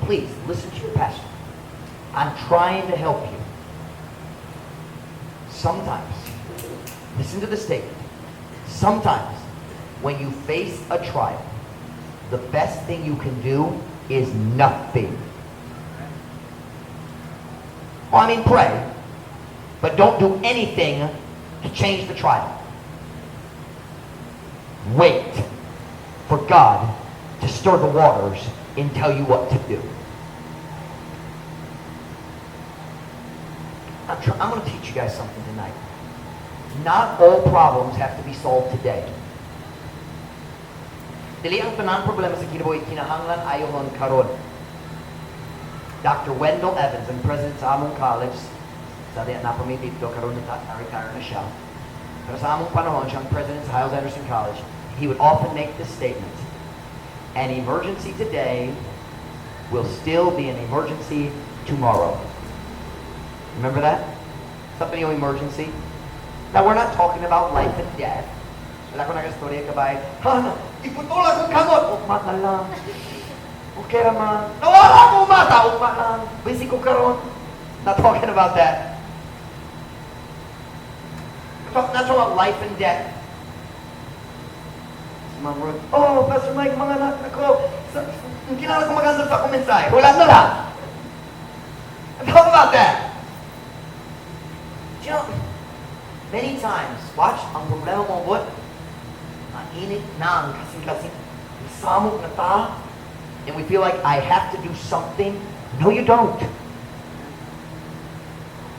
Please, listen to your pastor. I'm trying to help you. Sometimes, listen to the statement. Sometimes, when you face a trial, the best thing you can do is nothing. Well, I mean, pray, but don't do anything to change the trial. Wait for God to stir the waters and tell you what to do. I'm going to teach you guys something tonight. Not all problems have to be solved today. Dili ang tanang problema sa kinabuhi kinahanglan ayohon karon. Dr. Wendell Evans, ang president sa among college, sa diya naa pa mi didto, karon na retire na siya. Pero sa among panahon, siya ang president sa Hyles Anderson College. He would often make this statement: "An emergency today will still be an emergency tomorrow." Remember that? Something, yung emergency. Now, we're not talking about life and death. Wala ko nag-istorya kabay, "Ha, iputol akong kamot!" Ugma na lang. Okay naman. Nawala akong mata! Ugma lang. Busy ko karon. Not talking about that. We're not talking about life and death. Si Ma'am Ruth, "Oh, Pastor Mike, mga anak nako, kinahanglan ko mag-andam sa akong mensahe." Wala na lang. I'm talking about that. Many times, watch, ang problema mo, what? Mainit na ang kasing-kasing. Samok na ta. And we feel like I have to do something. No, you don't.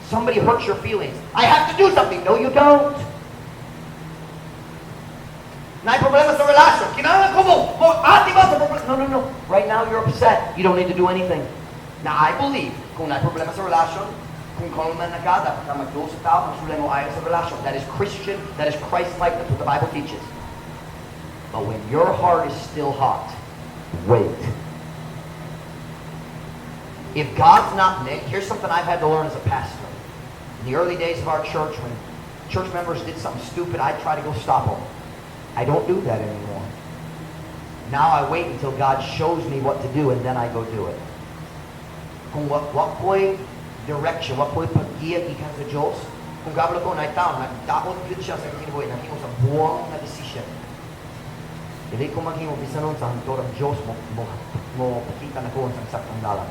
Somebody hurts your feelings. I have to do something. No, you don't. Naay problema sa relasyon. Kinahanglan ko mo ati ba sa problema? No. Right now, you're upset. You don't need to do anything. Now, I believe, kung naay problema sa relasyon, kung kalma na ka, dapat ka magduol sa tao, magsulay mo ayo sa relasyon. That is Christian, that is Christ-like, that's what the Bible teaches. But when your heart is still hot, wait. If God's not, here's something I've had to learn as a pastor. In the early days of our church, when church members did something stupid, I'd try to go stop them. I don't do that anymore. Now I wait until God shows me what to do and then I go do it. Kung wa ko'y direction, wa ko'y paggiya gikan sa Diyos, kung kabalo ko naay tao, nagdaot gyud siya sa kinabuhi, naghimo sa buwang na decision. Dili ko maghimo bisan unsa hangtod ang Diyos mo pakita nako sa saktong dalan.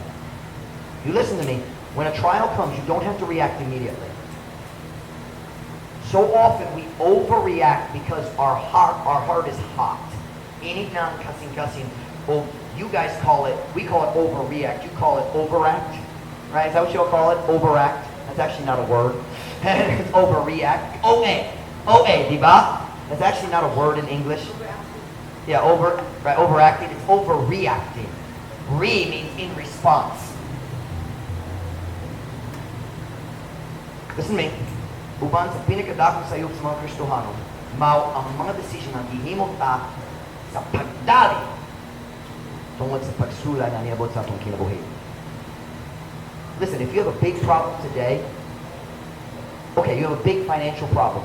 You listen to me. When a trial comes, you don't have to react immediately. So often we overreact because our heart is hot. Init na ang kasing-kasing. Well, you guys call it, we call it overreact. You call it overact. Right? Is that what you'll call it? Overact? That's actually not a word. It's overreact. OA. OA, di ba? That's actually not a word in English. Yeah, over, right, overacting. It's overreacting. Re means in response. Listen to me. Uban sa pinakadakong sayop sa mga Kristohano, mao ang mga desisyon na gihimo ta sa pagdali tungod sa pagsulay na niabot sa atong kinabuhi. Listen, if you have a big problem today, okay, you have a big financial problem.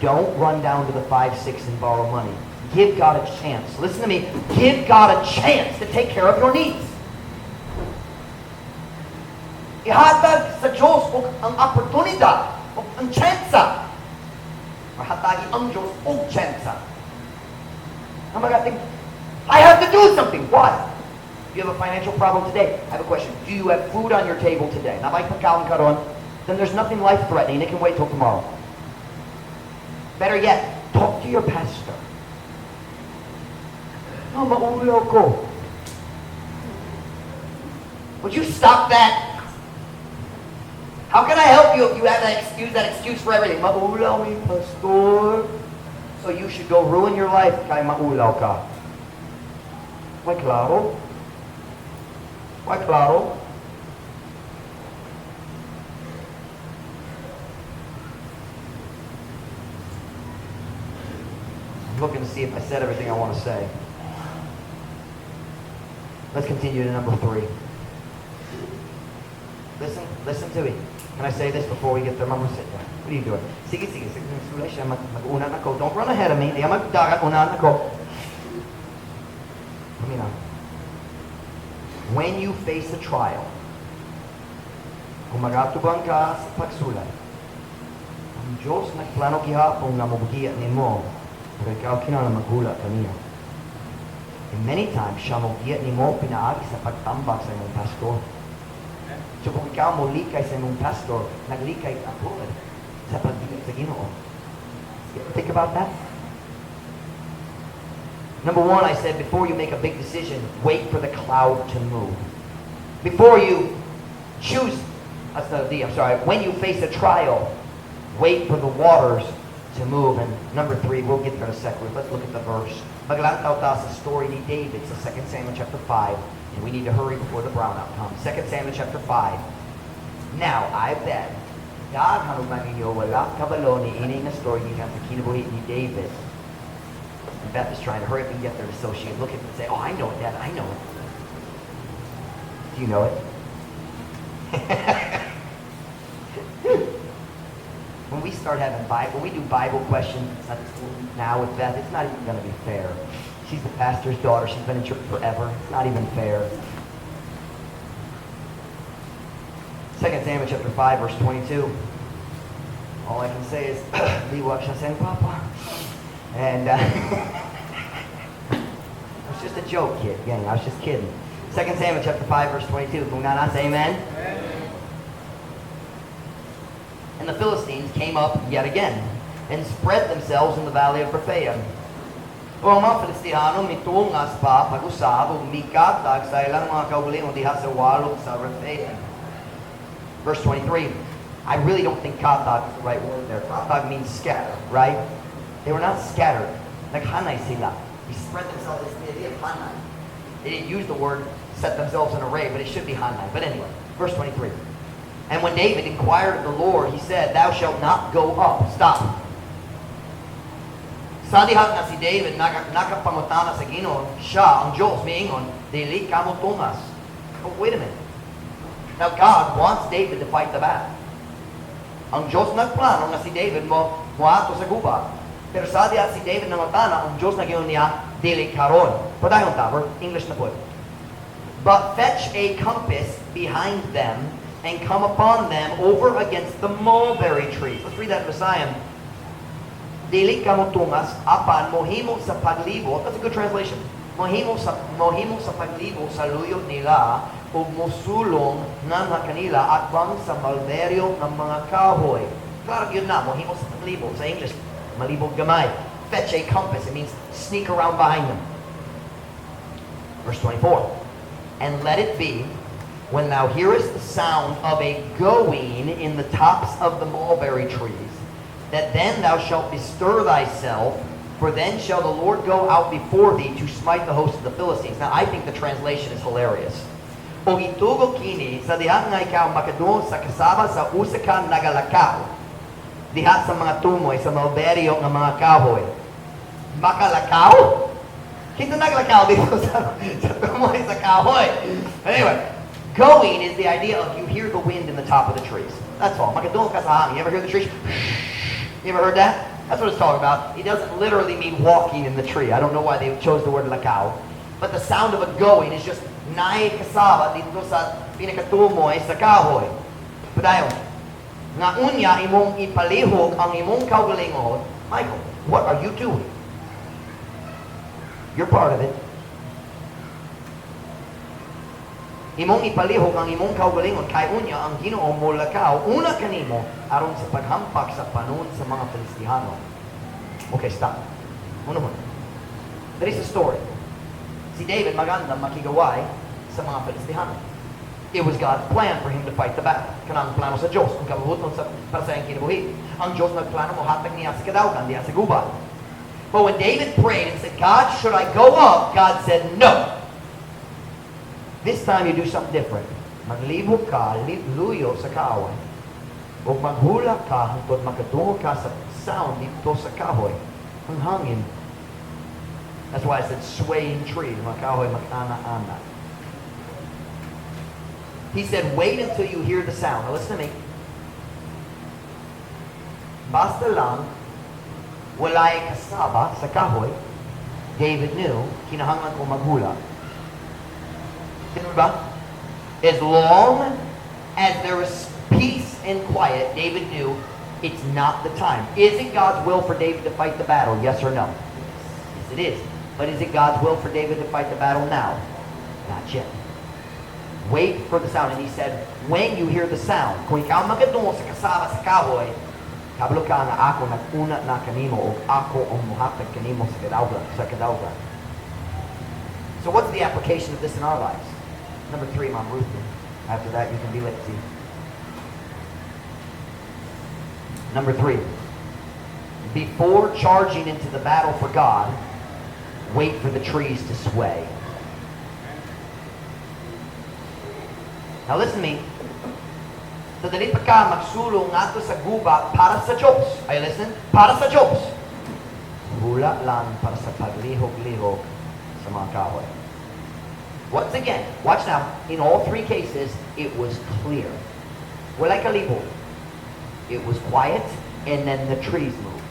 Don't run down to the 5-6 and borrow money. Give God a chance. Listen to me. Give God a chance to take care of your needs. Ihatag sa Diyos og ang oportunidad, og ang tsansa. Or hatagi ang Diyos og tsansa. Ang magating, I have to do something. What? You have a financial problem today. I have a question. Do you have food on your table today? Naa bay pagkaon karon? Then there's nothing life-threatening. It can wait till tomorrow. Better yet, talk to your pastor. "No, maulaw ko." Would you stop that? How can I help you if you have that excuse for everything? "Maulaw mi, Pastor." So you should go ruin your life kay maulaw ka. Why klaro? Why klaro? I'm looking to see if I said everything I want to say. Let's continue to number 3. Listen, listen to me. Can I say this before we get there? Mama, sit down. What are you doing? Sige, sige, sige. Sulay siya. Mag-una na ko. Don't run ahead of me. Di magdagat. Una na ko. Paminaw. When you face a trial, kung magatubang ka sa pagsulay, ang Diyos nagplano gihapon nga mobugiya nimo, pero ikaw kinahanglan maghula kaniya. And many times, siya mo giya nimo pinaagi sa pagtambak sa imong pastor. So kung ikaw mo likay sa imong pastor, naglikay ka pod sa pagbiya sa Ginoo. You ever think about that? Number one, I said, before you make a big decision, wait for the cloud to move. Before you choose, that's the D, I'm sorry, when you face a trial, wait for the waters to move. And number three, we'll get there in a second. Let's look at the verse. Maglantaw ta sa story ni David sa 2 Samuel chapter 5. And we need to hurry before the brownout comes. 2 Samuel chapter 5. Now, I bet, daghan uban ninyo wala kabalo ni ini nga story gikan sa kinabuhi ni David. And Beth is trying to hurry up and get there so she can look at it and say, "Oh, I know it, Dad, I know it." Do you know it? When we start having Bible, when we do Bible questions in Sunday school now with Beth, it's not even going to be fair. She's the pastor's daughter. She's been in church forever. It's not even fair. 2 Samuel chapter 5, verse 22. All I can say is, "Liwak siya sa papa." And it was just a joke, kid. Gang, I was just kidding. 2 Samuel chapter 5, verse 22. Kung naa na, say amen. Amen. And the Philistines came up yet again and spread themselves in the valley of Rephaim. O ang mga Filistihano mitungas pa pag-usab ug mikatag sa ilang mga kaugalingon diha sa walog sa Rephaim. Verse 23. I really don't think "katag" is the right word there. "Katag" means scatter, right? They were not scattered. Naghanay sila. They spread themselves. It's the idea of hanay. They didn't use the word "set themselves in array," but it should be hanay. But anyway, verse 23. And when David inquired of the Lord, he said, "Thou shalt not go up." Stop. Sa diha nga si David nakapangutana sa Ginoo, siya, ang Diyos, miingon, "Dili ka mo tungas." Oh, wait a minute. Now God wants David to fight the battle. Ang Diyos nagplano nga si David mo moadto sa guba. Pero sa diha si David nangutana, ang Diyos nag-ingon niya, "Dili karon." Padayon ta, English na po. But fetch a compass behind them and come upon them over against the mulberry trees. Let's read that in Visayan. Dili ka mo tungas apan mohimo sa paglibot. That's a good translation. Mohimo sa paglibot sa luyo nila ug mosulong nganha kanila atbang sa malberyo ng mga kahoy. Klaro gyud na, mohimo sa paglibot. Sa English, malibog gamay. Fetch a compass. It means sneak around behind them. Verse 24. And let it be, when thou hearest the sound of a going in the tops of the mulberry trees, that then thou shalt bestir thyself, for then shall the Lord go out before thee to smite the host of the Philistines. Now, I think the translation is hilarious. O itugo kini sa diha nga ikaw makadungog sa kasaba sa usa ka nagalakaw diha sa mga tumoy sa mulberyo nga mga kahoy. Makalakaw? Kinsa naglakaw dito sa tumoy sa kahoy? Anyway, going is the idea of you hear the wind in the top of the trees. That's all. Makadungog ka sa hangin. You ever hear the trees? You ever heard that? That's what it's talking about. It doesn't literally mean walking in the tree. I don't know why they chose the word "lakaw." But the sound of a going is just naay kasaba dito sa pinakatumoy sa kahoy. Padayon. Nga unya imong ipalihok ang imong kaugalingon. Michael, what are you doing? You're part of it. Imong ipalihok ang imong kaugalingon kay unya ang Ginoo molakaw una kanimo aron sa paghampak sa panon sa mga Filistihano. Okay, stop. Muna muna. There is a story. Si David maganda makigaway sa mga Filistihano. It was God's plan for him to fight the battle. Kanang plano sa Diyos, ang kabuhuton sa para sa iyang kinabuhi. Ang Diyos nagplano mohatag niya sa kadaugan, diha sa gubat. But when David prayed and said, "God, should I go up?" God said, "No. This time you do something different. Maglibog ka, luyo sa kaaway. O maghula ka hangtod makadungog ka sa sound dito sa kahoy. Ang hangin." That's why I said swaying tree. Mga kahoy mag-ana-ana. He said, "Wait until you hear the sound." Now listen to me. Basta lang, walay kasaba sa kahoy, David knew, kinahanglan ko maghula. Ba? As long as there was peace and quiet, David knew it's not the time. Is it God's will for David to fight the battle? Yes or no? Yes, it is. But is it God's will for David to fight the battle now? Not yet. Wait for the sound. And he said, "When you hear the sound," kung ikaw makadungog sa kasaba sa kahoy, kabalo ka nga ako nag-una na kanimo o ako ang muhatag kanimo sa kadaugan. Sa kadaugan. So what's the application of this in our lives? Number three, Mom Ruth. After that, you can be lazy. Number three, before charging into the battle for God, wait for the trees to sway. Now listen to me. Sa dili pa ka magsulong ngadto sa guba para sa Diyos. Are you listening? Para sa Diyos. Hula lang para sa paglihok-lihok sa mga kahoy. Once again, watch now. In all three cases, it was clear. Walay kalibog. It was quiet, and then the trees moved.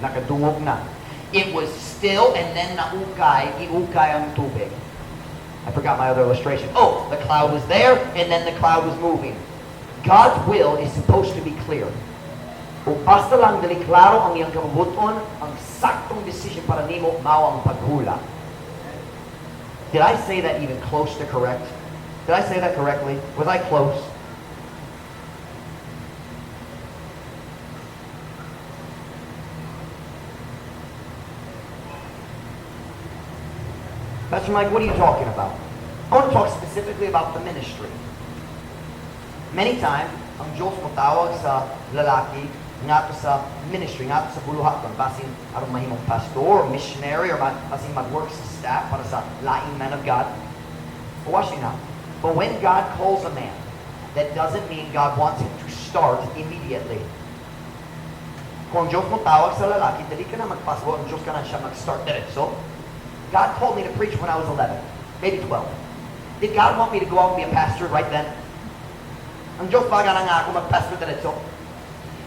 Nakadungog na. It was still, and then naukay, iukay ang tubig. I forgot my other illustration. Oh, the cloud was there, and then the cloud was moving. God's will is supposed to be clear. O basta lang dili klaro ang iyang kabubut-on, ang saktong decision para nimo mao ang paghula. Did I say that even close to correct? Did I say that correctly? Was I close? Pastor Mike, what are you talking about? I want to talk specifically about the ministry. Many times, ang Diyos motawag sa lalaki ngadto sa ministry, ngadto sa buluhaton, basin aron mahimong pastor or missionary or basin mag-work sa staff para sa laing man of God. But watch me now. But when God calls a man, that doesn't mean God wants him to start immediately. Kung ang Diyos mo tawag sa lalaki, dili ka na magpasabot, ang Diyos ka na siya mag-start diretso. God called me to preach when I was 11, maybe 12. Did God want me to go out and be a pastor right then? Ang Diyos ba ganahan nga ako mag-pastor diretso?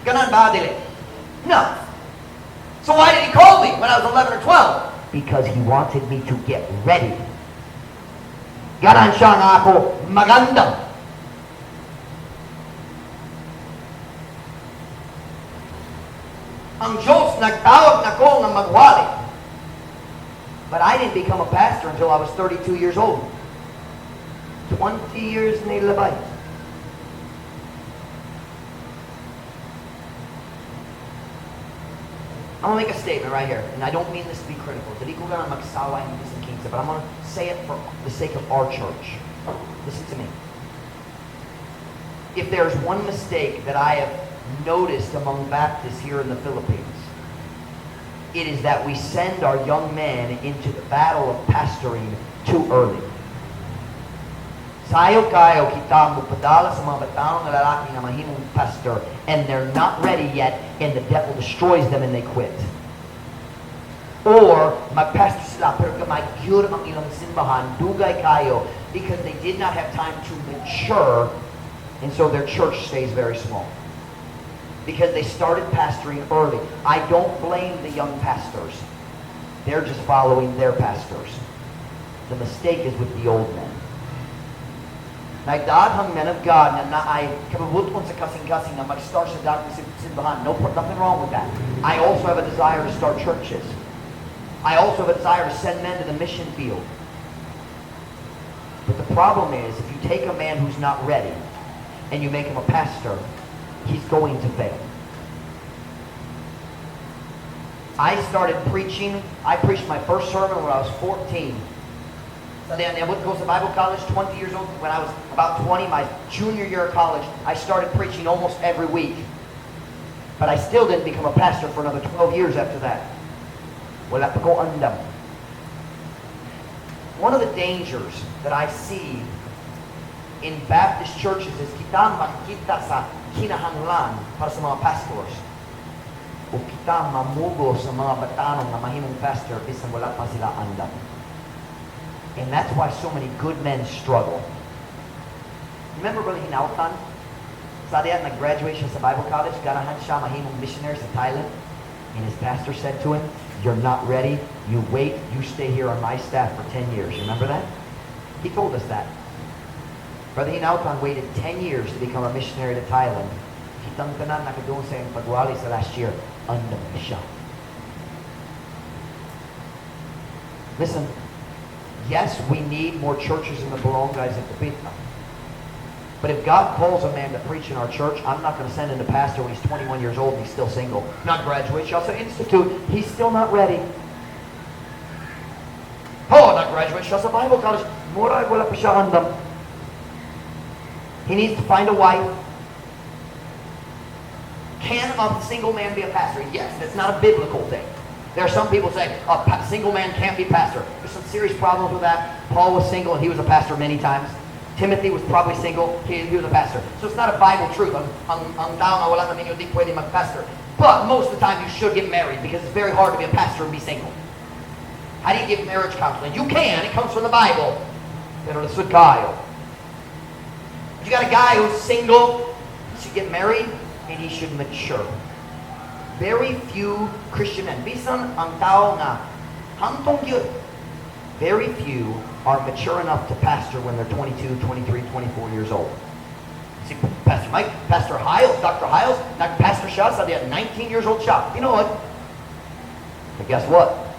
Ganahan ba, dili? No. So why did He call me when I was 11 or 12? Because He wanted me to get ready. Ganahan siya nga ako mag-andam. Ang Diyos nagtawag nako nga magwali. But I didn't become a pastor until I was 32 years old. 20 years nilabay. I'm going to make a statement right here, and I don't mean this to be critical. Dili ko ganahan magsaway ng bisan kinsa, but I'm going to say it for the sake of our church. Listen to me. If there's one mistake that I have noticed among Baptists here in the Philippines, it is that we send our young men into the battle of pastoring too early. Sayo kayo kita mupadala sa mga bataong nga lalaki nga mahimong pastor, and they're not ready yet, and the devil destroys them and they quit. Or magpastor sila pero gamay gyud ang ilang simbahan, dugay kayo, because they did not have time to mature, and so their church stays very small. Because they started pastoring early. I don't blame the young pastors. They're just following their pastors. The mistake is with the old men. Nagdaghang men of God na naay kabubuton sa kasing-kasing na mag-start sa dakong simbahan. No, nothing wrong with that. I also have a desire to start churches. I also have a desire to send men to the mission field. But the problem is, if you take a man who's not ready and you make him a pastor, he's going to fail. I started preaching. I preached my first sermon when I was 14. So then I would go to Bible college, 20 years old. When I was about 20, my junior year of college, I started preaching almost every week. But I still didn't become a pastor for another 12 years after that. Wala pa ko andam. One of the dangers that I see in Baptist churches is kita makita sa kinahanglan para sa mga pastors. O kita mamugo sa mga batanon nga mahimong pastor bisan wala pa sila andam. And that's why so many good men struggle. Remember Brother Hinautan? Sa diyan, nag-graduate siya sa Bible College, ganahan siya mahimong missionary sa Thailand. And his pastor said to him, "You're not ready. You wait. You stay here on my staff for 10 years." Remember that? He told us that. Brother Hinautan waited 10 years to become a missionary to Thailand. Kitang tanan nakadungog sa iyang pagwali sa last year, andam siya. Listen, yes, we need more churches in the barangays in Dapitan. But if God calls a man to preach in our church, I'm not going to send him to pastor when he's 21 years old and he's still single. Nag-graduate siya sa institute. He's still not ready. Oh, nag-graduate siya sa Bible college. Mura, wala pa siya andam. He needs to find a wife. Can a single man be a pastor? Yes, that's not a biblical thing. There are some people say a single man can't be pastor. There's some serious problems with that. Paul was single and he was a pastor many times. Timothy was probably single. He was a pastor. So it's not a Bible truth. Ang tao nga wala na minyo di pwede mag-pastor. But most of the time you should get married because it's very hard to be a pastor and be single. How do you give marriage counseling? You can. It comes from the Bible. Pero lisod kaayo. If you got a guy who's single, he should get married and he should mature. Very few Christian men, bisan ang tao nga hantong gyud, very few are mature enough to pastor when they're 22, 23, 24 years old. See, Pastor Mike, Pastor Hiles, Dr. Hiles, nag-pastor siya sa 19 years old siya. You know what? But guess what?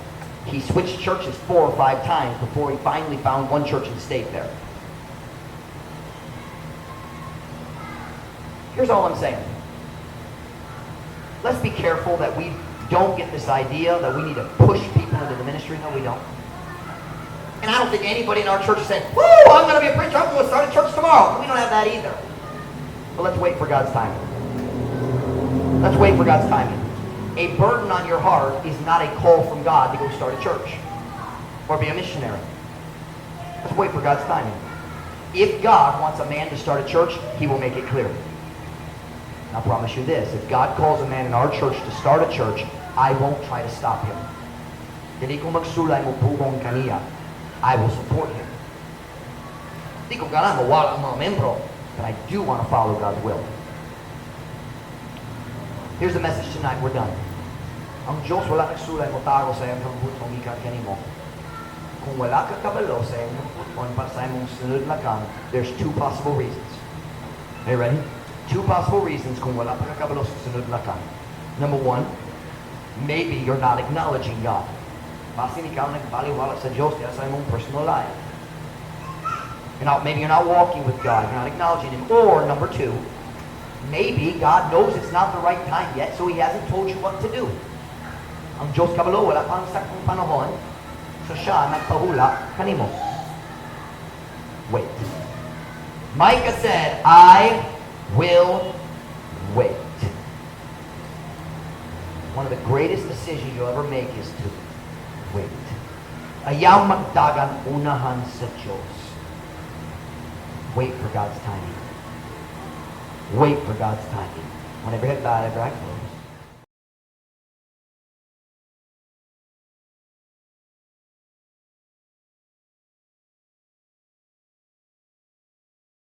He switched churches four or five times before he finally found one church and stayed there. Here's all I'm saying. Let's be careful that we don't get this idea that we need to push people into the ministry. No, we don't. And I don't think anybody in our church is saying, "Woo, I'm going to be a preacher. I'm going to start a church tomorrow." We don't have that either. But let's wait for God's timing. Let's wait for God's timing. A burden on your heart is not a call from God to go start a church or be a missionary. Let's wait for God's timing. If God wants a man to start a church, he will make it clear. And I promise you this, if God calls a man in our church to start a church, I won't try to stop him. Dili ko magsulay mo pugong kaniya. I will support him. Di ko ganahan mawala ang mga membro, but I do want to follow God's will. Here's the message tonight. We're done. Ang Diyos wala nagsulay mo tago sa iyang kabubut-on gikan kanimo. Kung wala ka kabalo sa iyang kabubut-on para sa imong sunod lakang, there's two possible reasons. Are you ready? Two possible reasons kung wala pa ka kabalo sa sunod lakang. Number one, maybe you're not acknowledging God. Basin ikaw nagbaliwala sa Diyos diha sa imong personal life. Maybe you're not walking with God. You're not acknowledging Him. Or, number two, maybe God knows it's not the right time yet, so He hasn't told you what to do. Ang Diyos kabalo, wala pang saktong panahon, so siya nagpahula kanimo. Wait. Micah said, "I will wait." One of the greatest decisions you'll ever make is to wait. Ayaw magdagan unahan sa Diyos. Wait for God's timing. Wait for God's timing. When every head bowed, every eye closed.